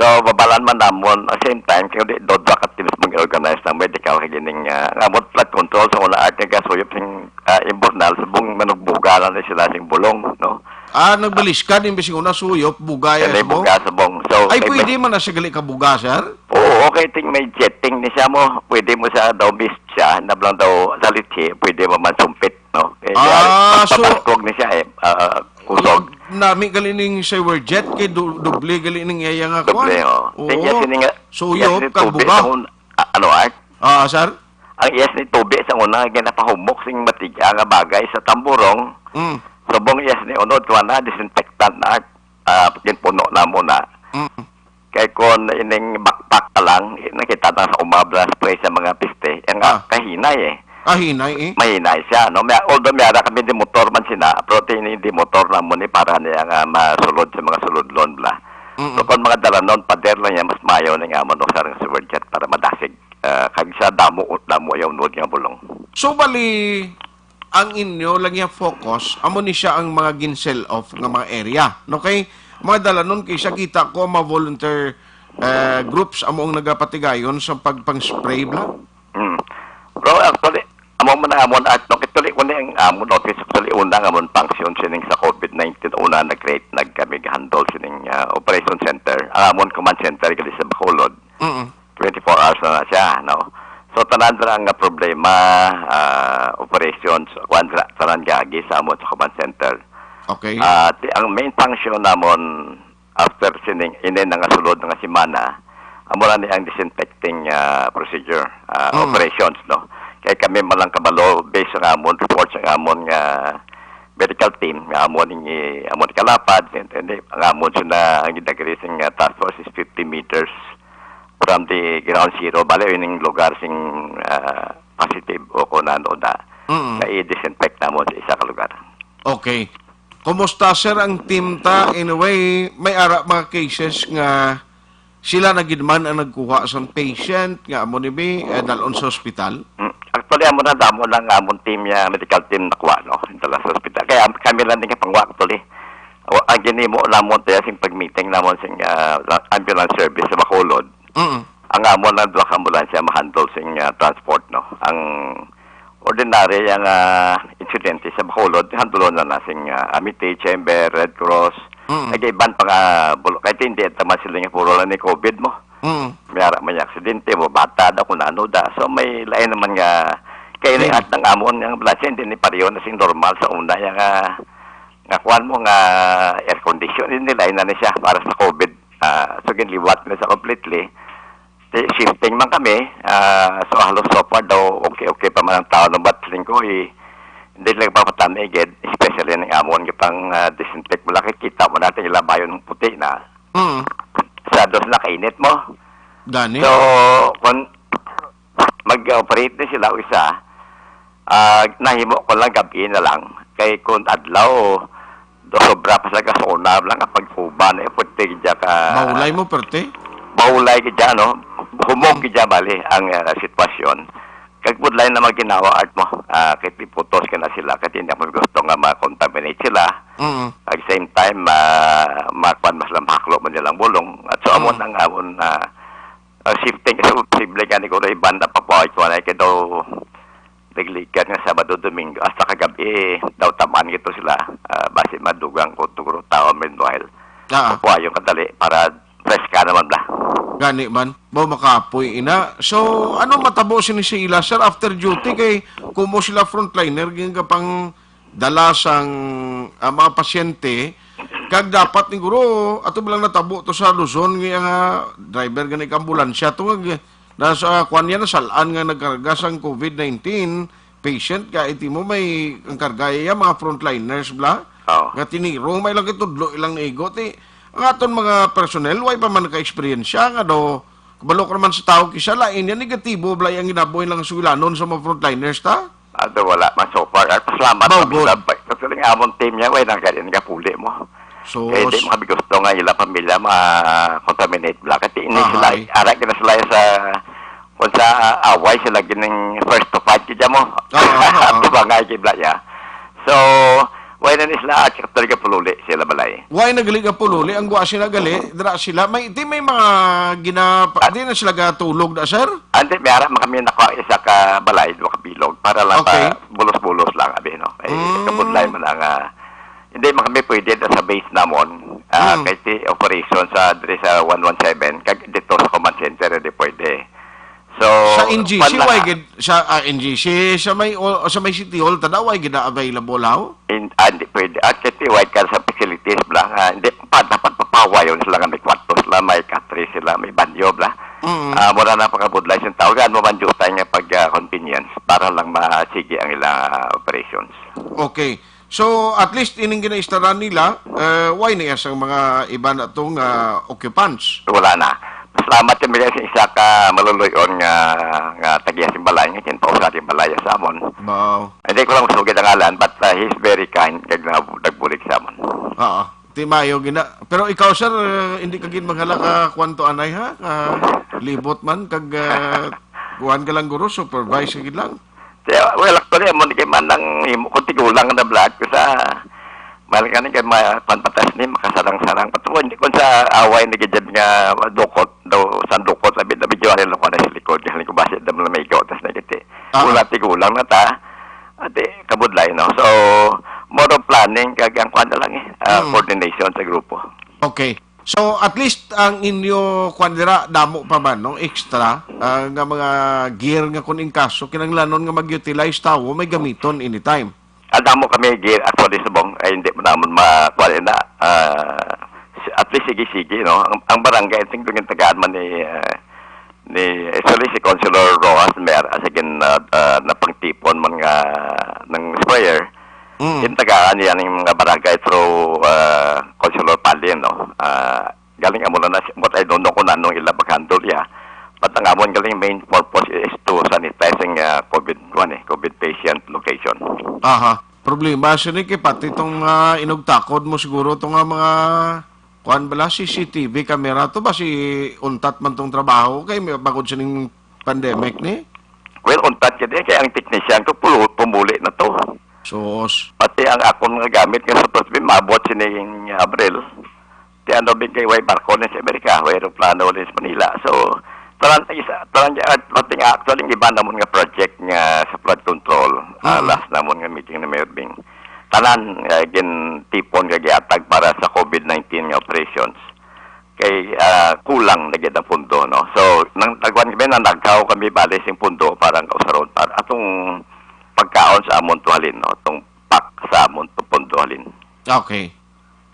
So, babalan man namon, at same time, kaya di, do, do, ka teams mag-organize ng medical, kaya gining, ah, nga amon flood control sa una art nga gasuyop sing, ah, imburnal, subong manugbuga lang na sila sing bulong, no? Ah, nagbaliskad, imbis nga una suyop, bugay Kani ang subong? buga subong. So, Ay, kay pwede man na siya gali ka buga, sir? Oo, okay, ting may jetting ni siya mo. Pwede mo sa daw mist siya, nablang daw sa litsi, pwede mo man sumpit, no? Eh, Ah, so, papaskog ni siya, eh. Ah, kusog. Nami gali ning sewer jet, kay du-, doble gali ning iya nga Doble, kwan. oh. Oo. Ting yes, ini nga, Suyop, yes, ni kag tubig buga. sa un-, ah, ano, Art? Ah, sir? Ang iyas ni tubi sa una nga ginapahumok sing matiga nga bagay sa tamburong, Mm. subong iyas ni unod, kuha na, disinfectant na, ah, ginpuno na mo na. Mm. Kay kon ining backpack ka lang, nakita na sa umabra spray sa mga piste, ang Ah. kahinay eh. Ah, hinay eh. Mahinay siya, no? May, although may ara kami di motor man sina, pero tini di motor na mo ni para niya nga masulod sa mga sulodlon bla. Mm-mm. So, kung mga dalanon, pader lang niya, mas mayo na nga mo, no, sa sewer jet para madasig. Ah, kag sa damo, damo yung unod nga bulong. So, bali, ang inyo lang yung focus, amo ni siya ang mga gin-sell off nga mga area. No, kay mga dalanon, kay siya kita ko, mga volunteer, eh, groups, amo ang nagapatigayon sa pagpang-spray, bla? Hmm. Bro, actually, amo man ang amon at no, actually, kundi ang amon office, actually, una ang amon function sining sa COVID nineteen, una nag-create, nag-, kami handle sining, ah, operation center. Ang amon command center, gali sa Bacolod. Mm-mm. twenty-four hours na, na siya, no? So, tanan ra nga problema, ah, operations, kuwan ra, tanan gaagi sa amon sa command center. Okay. Ah, ti-, ang main function namon after sining, ini na nga sulod nga semana, amo na ni ang disinfecting, ah, procedure, ah, Mm. operations, no? Kay kami man lang kabalo, based sa amon report sa amon nga medical team, nga amon ni, amon kalapad, hindi, ang amon sila, ang gidagri sing, ah, task force is fifty meters from the ground zero, bali, yun yung lugar sing, ah, positive o kung ano na, Mm. na i-disinfect namon sa isa ka lugar. Okay. Kumusta, sir, ang team ta? Anyway, may ara mga cases nga sila na gid man ang nagkuha sang patient nga amo ni bi, eh, dalon sa ospital? Mm. Actually, amo na damo lang amon team, ya, medical team nakuha, no? Dala sa ospital. Kaya kami lang din kapangwa, actually. O, ang ginimo namon tayo sing pag-meeting namon sing, ah, ambulance service sa Bacolod. Mm. Ang amo na duha ka ambulansya ma-handle sing, ah, transport, no? Ang ordinary ang, ah, insidente sa Bacolod, handle na na sing, ah, Amity, Chamber, Red Cross. Mm. Ay, iban pa nga, bulo-, kahit hindi, tama sila nga puro lang ni COVID mo. Mm. May ara may aksidente mo, bata da, kung ano da. So, may lain naman nga, kaya ni Sige. at ng amon, ang ambulansya, hindi ni pareho na sing normal sa una, yung, ah, nga kuwan mo nga air condition, hindi lain na ni siya para sa COVID. Ah, so, ginliwat na sa completely. Di, shifting man kami, ah, so halos so far daw, okay, okay pa man ang tao ng bat, feeling ko, eh, hindi lang papatami, gid, especially ng amon, yung pang, ah, disinfect mo lang, kita mo natin yung labayon ng puti na. Mm. Sa dos na kainit mo. Gani? So, kung mag-operate na sila o isa, ah, nahimo ko lang gabi na lang. Kay kung adlaw, do sobra pa sa kasona lang ang pagkuba na yung puti dya ka. Maulay mo, perte? Maulay ka dya, no? Humog ka dya, bali, ang, ah, sitwasyon. Kag budlay na maginawa art mo, ah, kay piputos ka na sila, kay hindi mo gusto nga ma-contaminate sila. Mm. At the same time, ma-, makuan mas lang mahaklo mo nilang bulong. At so, amon Mm. ang amon, ah, ah, shifting, kasi posible gani ko na iban na papawa ito na, kay daw, ligligan nga Sabado, Domingo, hasta kagab-i, daw taman gito sila. Ah, basi madugang ko tugro taon, meanwhile. Ah. Mapuayon kadali para fresh ka naman bla. Gani man, mo makapoy ina. So, ano matabo sini sa ila, sir, after duty kay kumo sila frontliner, gin ka pang dala sang, ah, mga pasyente, kag dapat ni guro, ato ba lang natabo to sa Luzon, nga, ah, driver gani ka ambulansya, to nga, nasa, kuwan yan, nasalaan nga nagkarga sang COVID nineteen patient, ka iti mo may ang karga iya, mga frontliners, bla? Oo. Nga tinirong, may lang itudlo ilang naigo, ti, ang aton mga personnel, way pa man naka-eksperyensya, nga do, kabalo ko naman sa tao, kisa lain yan, negatibo, bla, ang ginabuhi lang sugilanon sa mga frontliners, ta? Ato, wala man so far. At pasalamat Mao kami gud. Sa bay. Actually, nga amon team niya, way nang ganyan nga puli mo. So, Kaya di s- mo kami gusto nga ila pamilya ma-contaminate bla. Kasi ini sila, Ahay. Ara gina sila sa, kung sa away sila gining first to fight, kaya mo. Ah, ah, ah, ah. Ato ba nga, kibla niya? So, way na ni sila, actually, ka pululi sila balay. Way na gali ka pululi, ang guwa sila gali, dira sila. May, di may mga gina-, Ah. Di na sila gatulog da, sir? Andi, may ara man kami nakuha isa ka balay, duha ka bilog, para lang Okay. pa bulos-bulos lang, abi, no? Ay, Mm. Kabudlay man ang, ah, hindi man kami pwede da sa base namon, ah, Mm. kay ti operation sa, diri sa one one seven, kag dito sa command center, hindi pwede. So, Sa N G C, kwan lang, way ah. Gid, sa, ah, N G C, sa may, o, sa may City Hall, tanaw, way gid na available, haw? In, ah, hindi pwede. At kasi wide ka sa facilities bla nga, hindi pa, dapat papawayon sila nga may kwarto sila, may katri sila, may banyo bla. Mm. Ah, mura na pagkabudlay sa tao, gaan mo man jutay nga pag, ah, convenience para lang masigi ang ilang, ah, operations. Okay. So, at least ining ginaistaran nila, eh, way na iya sang mga iba na tong, ah, occupants? Wala na. Salamat kami sa isa ka maluluy-on nga, nga tagiya sing balay, nga kinpausa sing balay sa amon. Wow. Hindi ko lang masugid ang ngalan, but, uh, he's very kind, kag nag-, nagbulig sa amon. Oo. Ti mayo gina. Pero ikaw, sir, uh, hindi ka gid maghala ka kwanto anay, ha? Ka libot man, kag, uh, kuwan ka lang guro, supervise ka gid lang. Kaya, well, actually, amo ni kay man ang imo, kung tigulang na blood ko sa, mahal ka ni kay ma-, panpatas ni, makasarang-sarang. Patuloy, hindi ko sa away ni gid nga dukot, daw, sa dukot, labi, labi, diyo, ano, ko na sa likod, galing ko ba siya, dam na may ikaw, tas na giti. Ah. Wala, tigulang na ta. Ate, kabudlay, no? So, more of planning, kag ang kwan na lang, eh, ah, Mm. coordination sa grupo. Okay. So, at least ang inyo, kwan dira, damo pa man, no? Extra, ah, nga mga gear nga kung in kaso, kinahanglanon nga mag-utilize tawo, may gamiton anytime. Ah, damo kami gear, actually, subong, ay, hindi mo naman ma-, kwan na, ah, at least, sige-sige, no? Ang, ang barangay, I think, yung tagaan man ni, ah, ni, actually, si Councilor Rojas, Mayor, as again, ah, ah, napangtipon man nga ng sprayer, Mm. Yung tagaan niya ning mga barangay through, ah, Councilor Palin, no? Ah, galing amo na, na, but I don't know kung anong ila mag-handle niya. But ang amon galing main purpose is to sanitizing, ah, COVID, kuwan eh, COVID patient location. Aha. Problema sini kay pati tong, ah, inugtakod mo siguro tong, ah, mga kuwan bala, C C T V camera to ba si untat man tong trabaho kay may, bangod sining pandemic ni? Well, untat gid eh, kay ang technician ko pulo-, pumuli na to. Sus. Pati ang akon nga gamit nga supposed to be maabot sining Abril. Ti ano, bin kay way barko ni sa Amerika, way eroplano ni sa Manila. So, tanan ta isa, tanan, ah, pati nga actually, ang iba namon nga project nga sa flood control, ah, Mm. last namon nga meeting ni Mayor Bing. Tanan, ah, gintipon nga gihatag para sa COVID nineteen nga operations. Kay, ah, kulang na gid ang pundo, no? So, nang tagwan kami, nanagkaw kami, bali, sing pundo para ang kausaron, para atong pagkaon sa amon tuhalin, no? Atong pack sa amon tu-, pundo halin. Okay.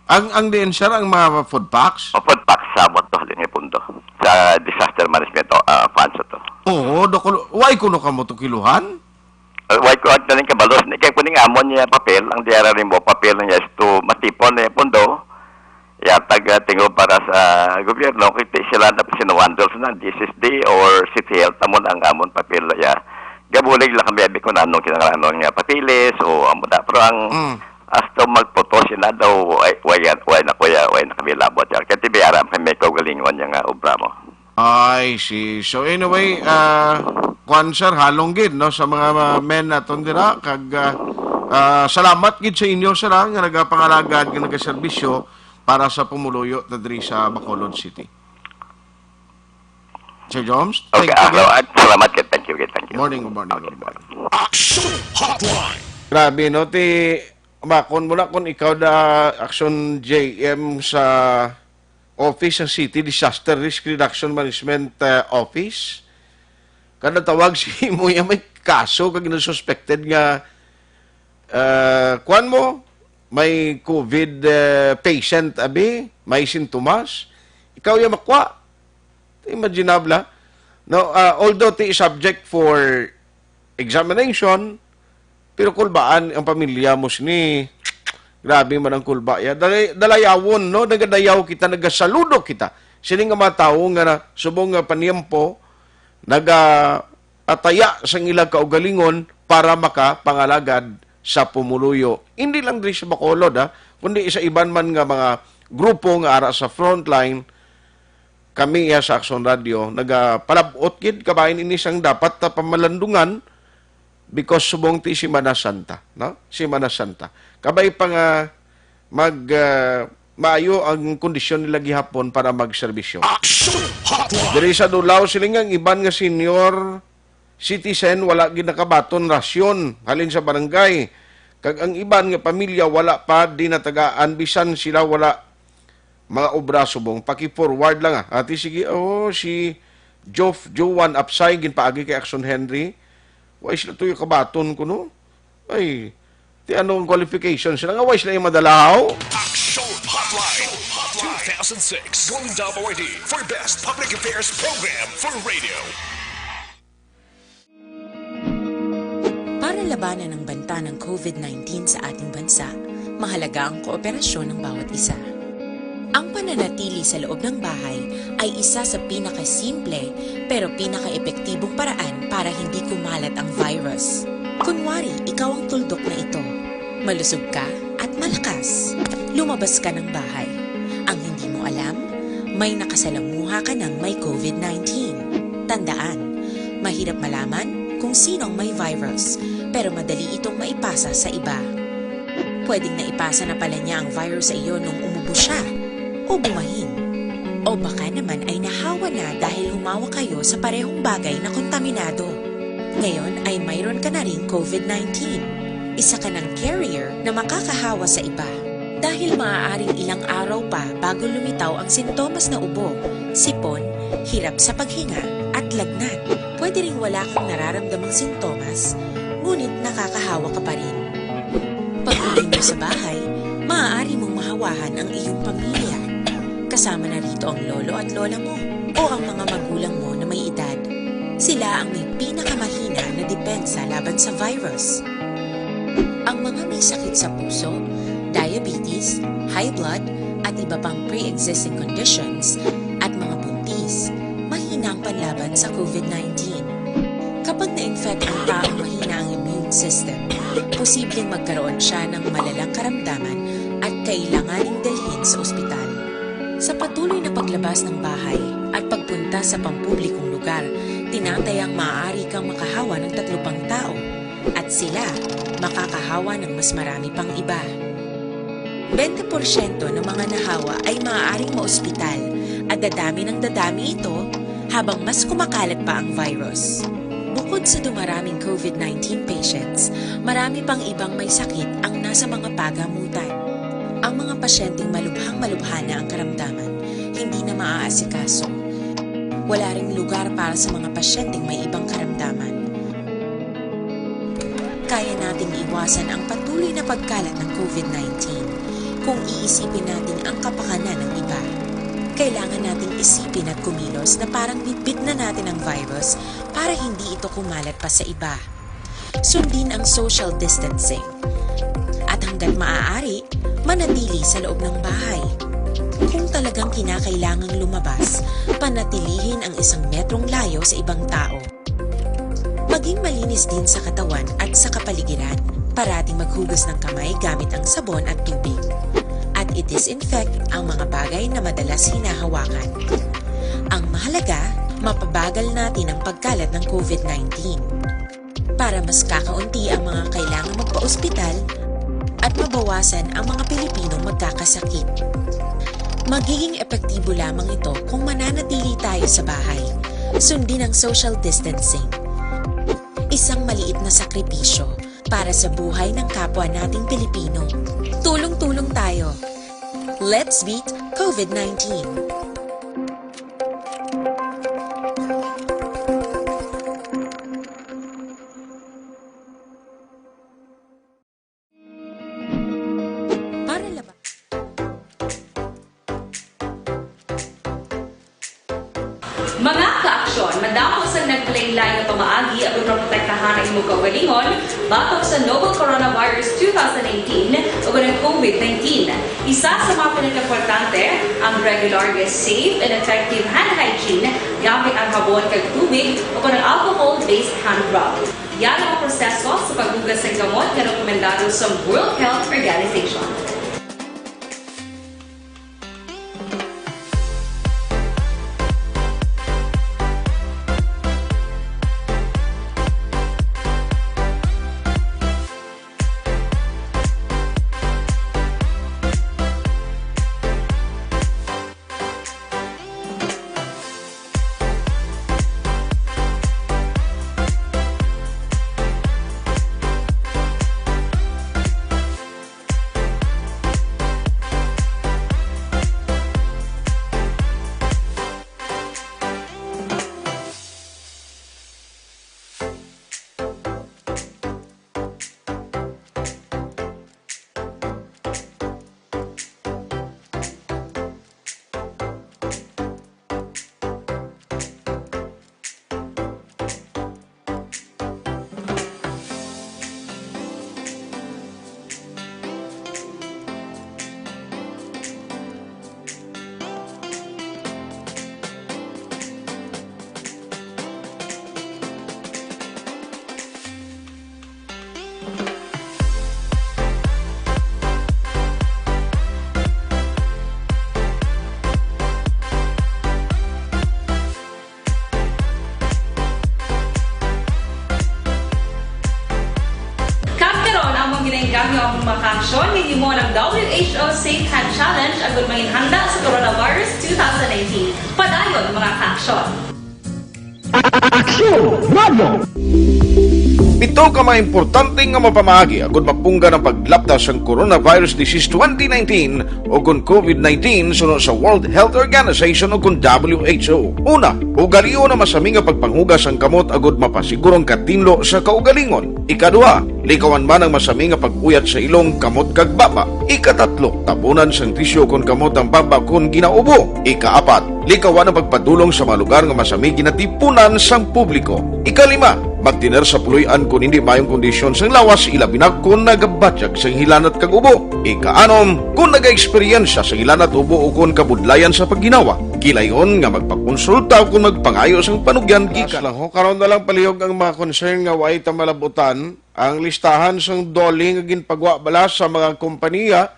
Ang, ang diin, sir, ang mga food packs? O, food packs sa amon tuhalin nga pundo. Sa disaster management, o, ah, funds ato. Oo, dokol, why kuno kamo to kiluhan? Uh, why ko at naning kabalos? Ni kay kuning amon niya papel, ang diara rin mo, papel niya is to matipon na yung pundo. Yatag, ah, tingog para sa gobyerno, kay ti sila na sinuwandol sa D S S D or City Health, amon ang amon papel, ya. Gabulig lang kami, abi ko na anong kinahanglan nga papeles o amo na. Pero ang Mm. hasta magputos sila daw, ay, way, way na kuya, way na kami labot, ya. Kaya ti may aram kami kaugalingon niya nga obra mo. I see. So anyway, ah, kwan, sir, halong gid, no, sa mga, mga men naton dira, kag, ah, ah, salamat gid sa inyo, sir, ha, nga nagapangalagad, nga nagaserbisyo para sa pumuluyo ta diri sa Bacolod City. Sir Joms, Okay, thank you ah, again. Salamat gid, thank you. Okay, thank you. Morning, good morning, good morning. Action Hotline. Grabe, no? Ti, makon mo na kung ikaw da Action J M sa office sa City Disaster Risk Reduction Management, uh, Office. Kada tawag si mo, ya may kaso kag suspected nga, uh, kuwan mo, may COVID, uh, patient, abi, may sintomas. Ikaw ya makwa. Imaginable, ha? No, uh, although ti subject for examination, pero kulbaan ang pamilya mo sini. Grabe man ang kulba ya. Dalay-, dalayawon, no? Nagadayaw kita, nagasaludo kita. Sini nga mga tawo nga na, subong nga paniempo, naga-, ataya sang ilang kaugalingon para makapangalagad sa pumuluyo. Hindi lang diri sa Bacolod, ha, kundi sa iban man nga mga grupo nga ara sa frontline, kami iya sa Action Radio, nagapalabot gid kabahin ini sang dapat ta pamalandungan because subong ti Semana Santa, no? Semana Santa. Kabay pa nga mag, ah, maayo ang kondisyon nila gihapon para magserbisyo. Action Hotline! Diri sa Dulao, siling ang iban nga senior citizen wala gid nakabaton rasyon halin sa barangay. Kag ang iban nga pamilya wala pa dinatagaan bisan sila wala mga obra subong. Paki-forward lang, ah. Ati, sige, oh, si Jof Joan Apsay ginpaagi kay Action Henry. Wa sila tuyo kabaton kuno. Ay, ti ano ang qualification sila nga wa sila yung madalaw? Action Hotline. Two thousand six Golden Dove Awardee for Best Public Affairs Program for Radio. Para labanan ang banta ng COVID nineteen sa ating bansa, mahalaga ang kooperasyon ng bawat isa. Ang pananatili sa loob ng bahay ay isa sa pinakasimple pero pinakaepektibong paraan para hindi kumalat ang virus. Kunwari, ikaw ang tuldok na ito. Malusog ka at malakas. Lumabas ka ng bahay. Ang hindi mo alam, may nakasalamuha ka ng may COVID nineteen. Tandaan, mahirap malaman kung sino ang may virus, pero madali itong maipasa sa iba. Pwedeng naipasa na pala niya ang virus sa iyo nung umubo siya, o bumahin. O baka naman ay nahawa na dahil humawak kayo sa parehong bagay na kontaminado. Ngayon ay mayroon ka na ring COVID nineteen. Isa ka ng carrier na makakahawa sa iba. Dahil maaaring ilang araw pa bago lumitaw ang sintomas na ubo, sipon, hirap sa paghinga, at lagnat. Pwede ring wala kang nararamdamang sintomas, ngunit nakakahawa ka pa rin. Pag-uwi mo sa bahay, maaari mong mahawahan ang iyong pamilya. Kasama na rito ang lolo at lola mo o ang mga magulang mo na may edad. Sila ang may pinakamahina na depensa laban sa virus. Ang mga may sakit sa puso, diabetes, high blood, at iba pang pre-existing conditions, at mga buntis, mahina ang panlaban sa COVID nineteen. Kapag na-infect ang taong mahina ang immune system, posibleng magkaroon siya ng malalang karamdaman at kailanganing dalhin sa ospital. Sa patuloy na paglabas ng bahay at pagpunta sa pampublikong lugar, tinatayang maaari kang makahawa ng tatlo pang tao at sila makakahawa ng mas marami pang iba. Bente porsyento ng mga nahawa ay maaaring maospital at dadami ng dadami ito habang mas kumakalat pa ang virus. Bukod sa dumaraming COVID nineteen patients, marami pang ibang may sakit ang nasa mga pagamutan. Ang mga pasyenteng malubhang-malubha na ang karamdaman, hindi na maaasikaso. Wala ring lugar para sa mga pasyenteng may ibang karamdaman. Kaya nating iwasan ang patuloy na pagkalat ng COVID nineteen kung iisipin natin ang kapakanan ng iba. Kailangan nating isipin at kumilos na parang bitbit na natin ang virus para hindi ito kumalat pa sa iba. Sundin ang social distancing. At hanggat maaari, manatili sa loob ng bahay. Kung talagang kinakailangang lumabas, panatilihin ang isang metrong layo sa ibang tao. Maging malinis din sa katawan at sa kapaligiran. Parating maghugas ng kamay gamit ang sabon at tubig. At i-disinfect ang mga bagay na madalas hinahawakan. Ang mahalaga, mapabagal natin ang pagkalat ng COVID nineteen. Para mas kakaunti ang mga kailangang magpa-ospital at mabawasan ang mga Pilipinong magkakasakit. Magiging epektibo lamang ito kung mananatili tayo sa bahay. Sundin ang social distancing. Isang maliit na sakripisyo para sa buhay ng kapwa nating Pilipino. Tulong-tulong tayo. Let's beat COVID nineteen. Para laba- Mga kaaksyon, madamo sang naglain-lain nga pamaagi aron maprotektahan ang imong kaugalingon batok sa novel coronavirus two thousand nineteen ug ang COVID nineteen. Isa sa mga pinakaimportante, ang regular nga safe and effective hand hygiene gamit ang habon kag tubig o kon ang alcohol-based hand rub. Yara ang proseso sa paghugas sang kamot nga rekomendado sa World Health Organization. Kag karon, amon ginainggangyo ang mga kaaksyon nga himo ng W H O Safe Hand Challenge agud manginhanda sa coronavirus two thousand nineteen. Padayon, mga kaaksyon. Aksyon Radio! Pito ka mga importante nga mapamaagi agud mapunggan ang paglapta sang coronavirus disease twenty nineteen o kon COVID nineteen suno sa World Health Organization o kon W H O. Una, ugalion ang masami nga pagpanghugas sang kamot agud mapasiguro ang katinlo sa kaugalingon. Ikaduha, likawan man ang masami nga pag-uyat sa ilong, kamot kag baba. Ikatatlo, tabunan sang tisyu kon kamot ang baba kon ginaubo. Ikaapat, likawan ang pagpadulong sa mga lugar nga masami ginatipunan sang publiko. Ikalima, magtener sa puloy-an kon hindi maayong kondisyon sang lawas, ilabi na kon nagabatyag sang hilanat kag ubo. Ikaanom, kon nagaeksperyensya sang hilanat, ubo, o kon kabudlayan sa pagginawa, gilayon nga magpakonsulta o kon magpangayo sang panugyan gikan. Karon na lang palihog ang mga concern nga way ta malabutan. Ang listahan sang DOLE nga ginpagwa bala sa mga kompanya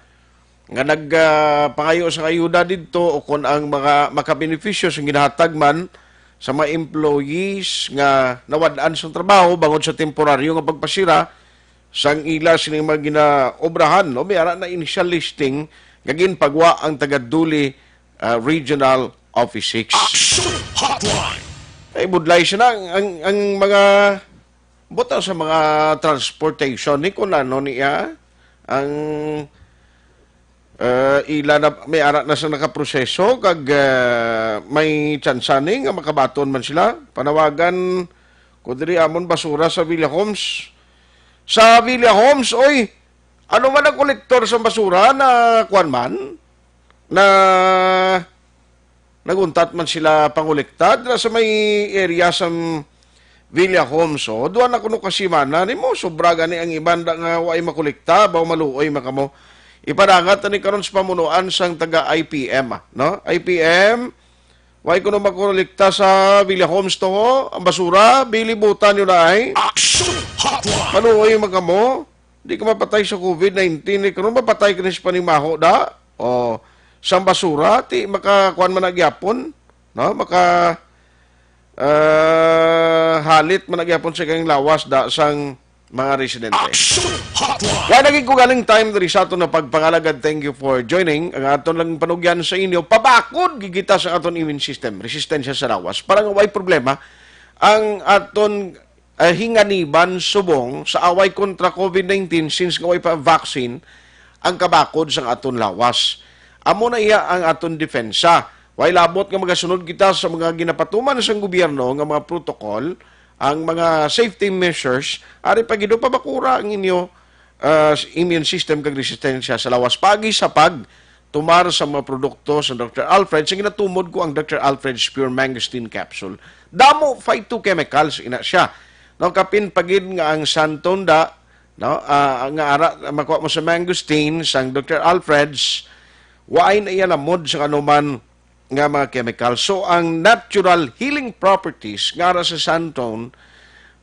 nga nag, ah, pangayo sang ayuda didto o kon ang mga makabenepisyo sang ginahatag man sa mga employees nga nawad-an sang trabaho bangod sa temporaryo nga pagpasira sang ila sining mga ginaobrahan, no? May ara na initial listing nga ginpagwa ang taga DOLE, ah, Regional Office six. Action Hotline. Ay, budlay siya na. Ang, ang, ang mga buta sa mga transportation ni kun ano niya ang, eh, ila na may ara na sa nakaproseso kag, eh, may tsansa ni nga makabaton man sila. Panawagan ko diri amon basura sa Villa Homes. Sa Villa Homes, oy, ano man ang kolektor sa basura na kuwan man? Na Naguntat man sila pangolekta dira sa may area sa Villa Homes, oh. Duha na kuno ka semana nimo, sobra gani ang iban da nga way makolekta, baw maluoy man kamo. Ipadangat ani karon sa pamunuan sang taga I P M, ah, no? I P M, way kuno makolekta sa Villa Homes to, oh. Ang basura, bili butan yun ay. Action Hotline! Maluoy man kamo. Di ka mapatay sa COVID nineteen, eh. Karon mapatay ka na sa panimaho, da? O, sang basura, ti makakuan man na gyapon, no? Maka, ah, halit man na gyapon sa kang lawas, da, sang mga residente. Action Hotline! Kaya naging ko galing time diri sa aton na pagpangalagad. Thank you for joining. Ang aton lang panugyan sa inyo, pabakod gigita sa aton immune system, resistensya sa lawas. Para nga way problema, ang aton ah, hinganiban subong sa away kontra COVID nineteen, since nga way pa vaccine ang kabakod sang aton lawas. Amo na iya ang aton depensa. Way labot nga magasunod kita sa mga ginapatuman sang gobyerno nga mga protocol, ang mga safety measures, ari pa gid pabakura ang inyo, ah, immune system kag resistensya sa lawas, paagi sa pagtumar sa mga produkto sa Doctor Alfred, sa ginatumod ko ang Doctor Alfred's Pure Mangosteen Capsule. Damo phytochemicals ina siya. No, kapin pa gid nga ang Santon da, no, ah, nga ara makuha mo sa mangosteen sang Doctor Alfred's, waay na iya lamod sa kanuman nga mga chemical. So, ang natural healing properties nga ara sa Santon,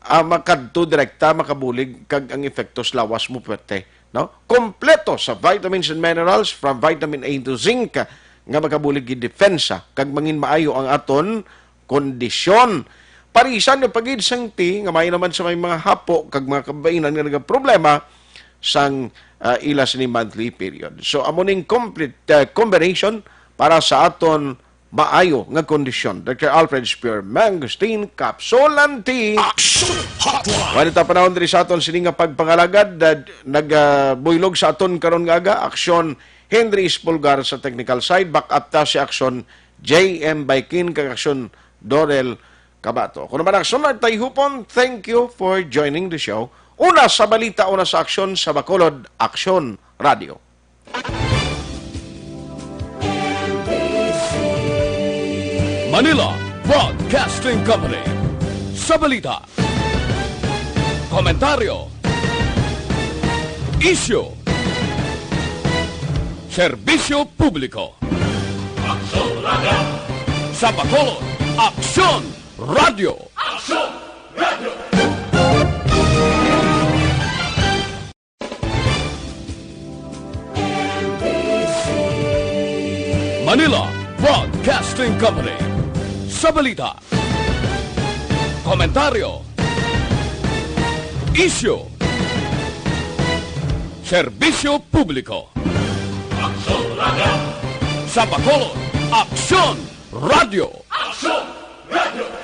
ah, makadto direkta, makabulig, kag ang epekto sa lawas mo puwerte, no? Kompleto sa vitamins and minerals, from vitamin A to zinc, nga makabulig gid depensa kag mangin maayo ang aton kondisyon. Parisan niyo pa gid sang tea nga maayo naman sa may mga hapo kag mga kabainan nga nagaproblema sang, ah, ila sini monthly period. So, amo ning complete, ah, combination para sa aton maayo nga kondisyon. Doctor Alfred's Pure Mangosteen Capsule and Tea. Action Hotline! Wala ta panahon diri sa aton sini nga pagpangalagad, ah, nagabuylog sa aton karon nga aga, Aksyon Henry Espulgar sa technical side, back up ta si Aksyon J M Baikin kag Aksyon Dorel Kabato. Kuno man Aksyon Nagtayhupon, thank you for joining the show. Una sa balita, una sa aksyon sa Bacolod, Aksyon Radio. Manila Broadcasting Company. Sa balita, komentaryo, isyu, serbisyo publiko. Aksyon Radio. Sa Bacolod, Aksyon Radio. Aksyon Radio. Manila Broadcasting Company. Sa balita, komentaryo, isyu, serbisyo publiko. Aksyon Radio. Sa Bacolod, Aksyon Radio. Aksyon Radio.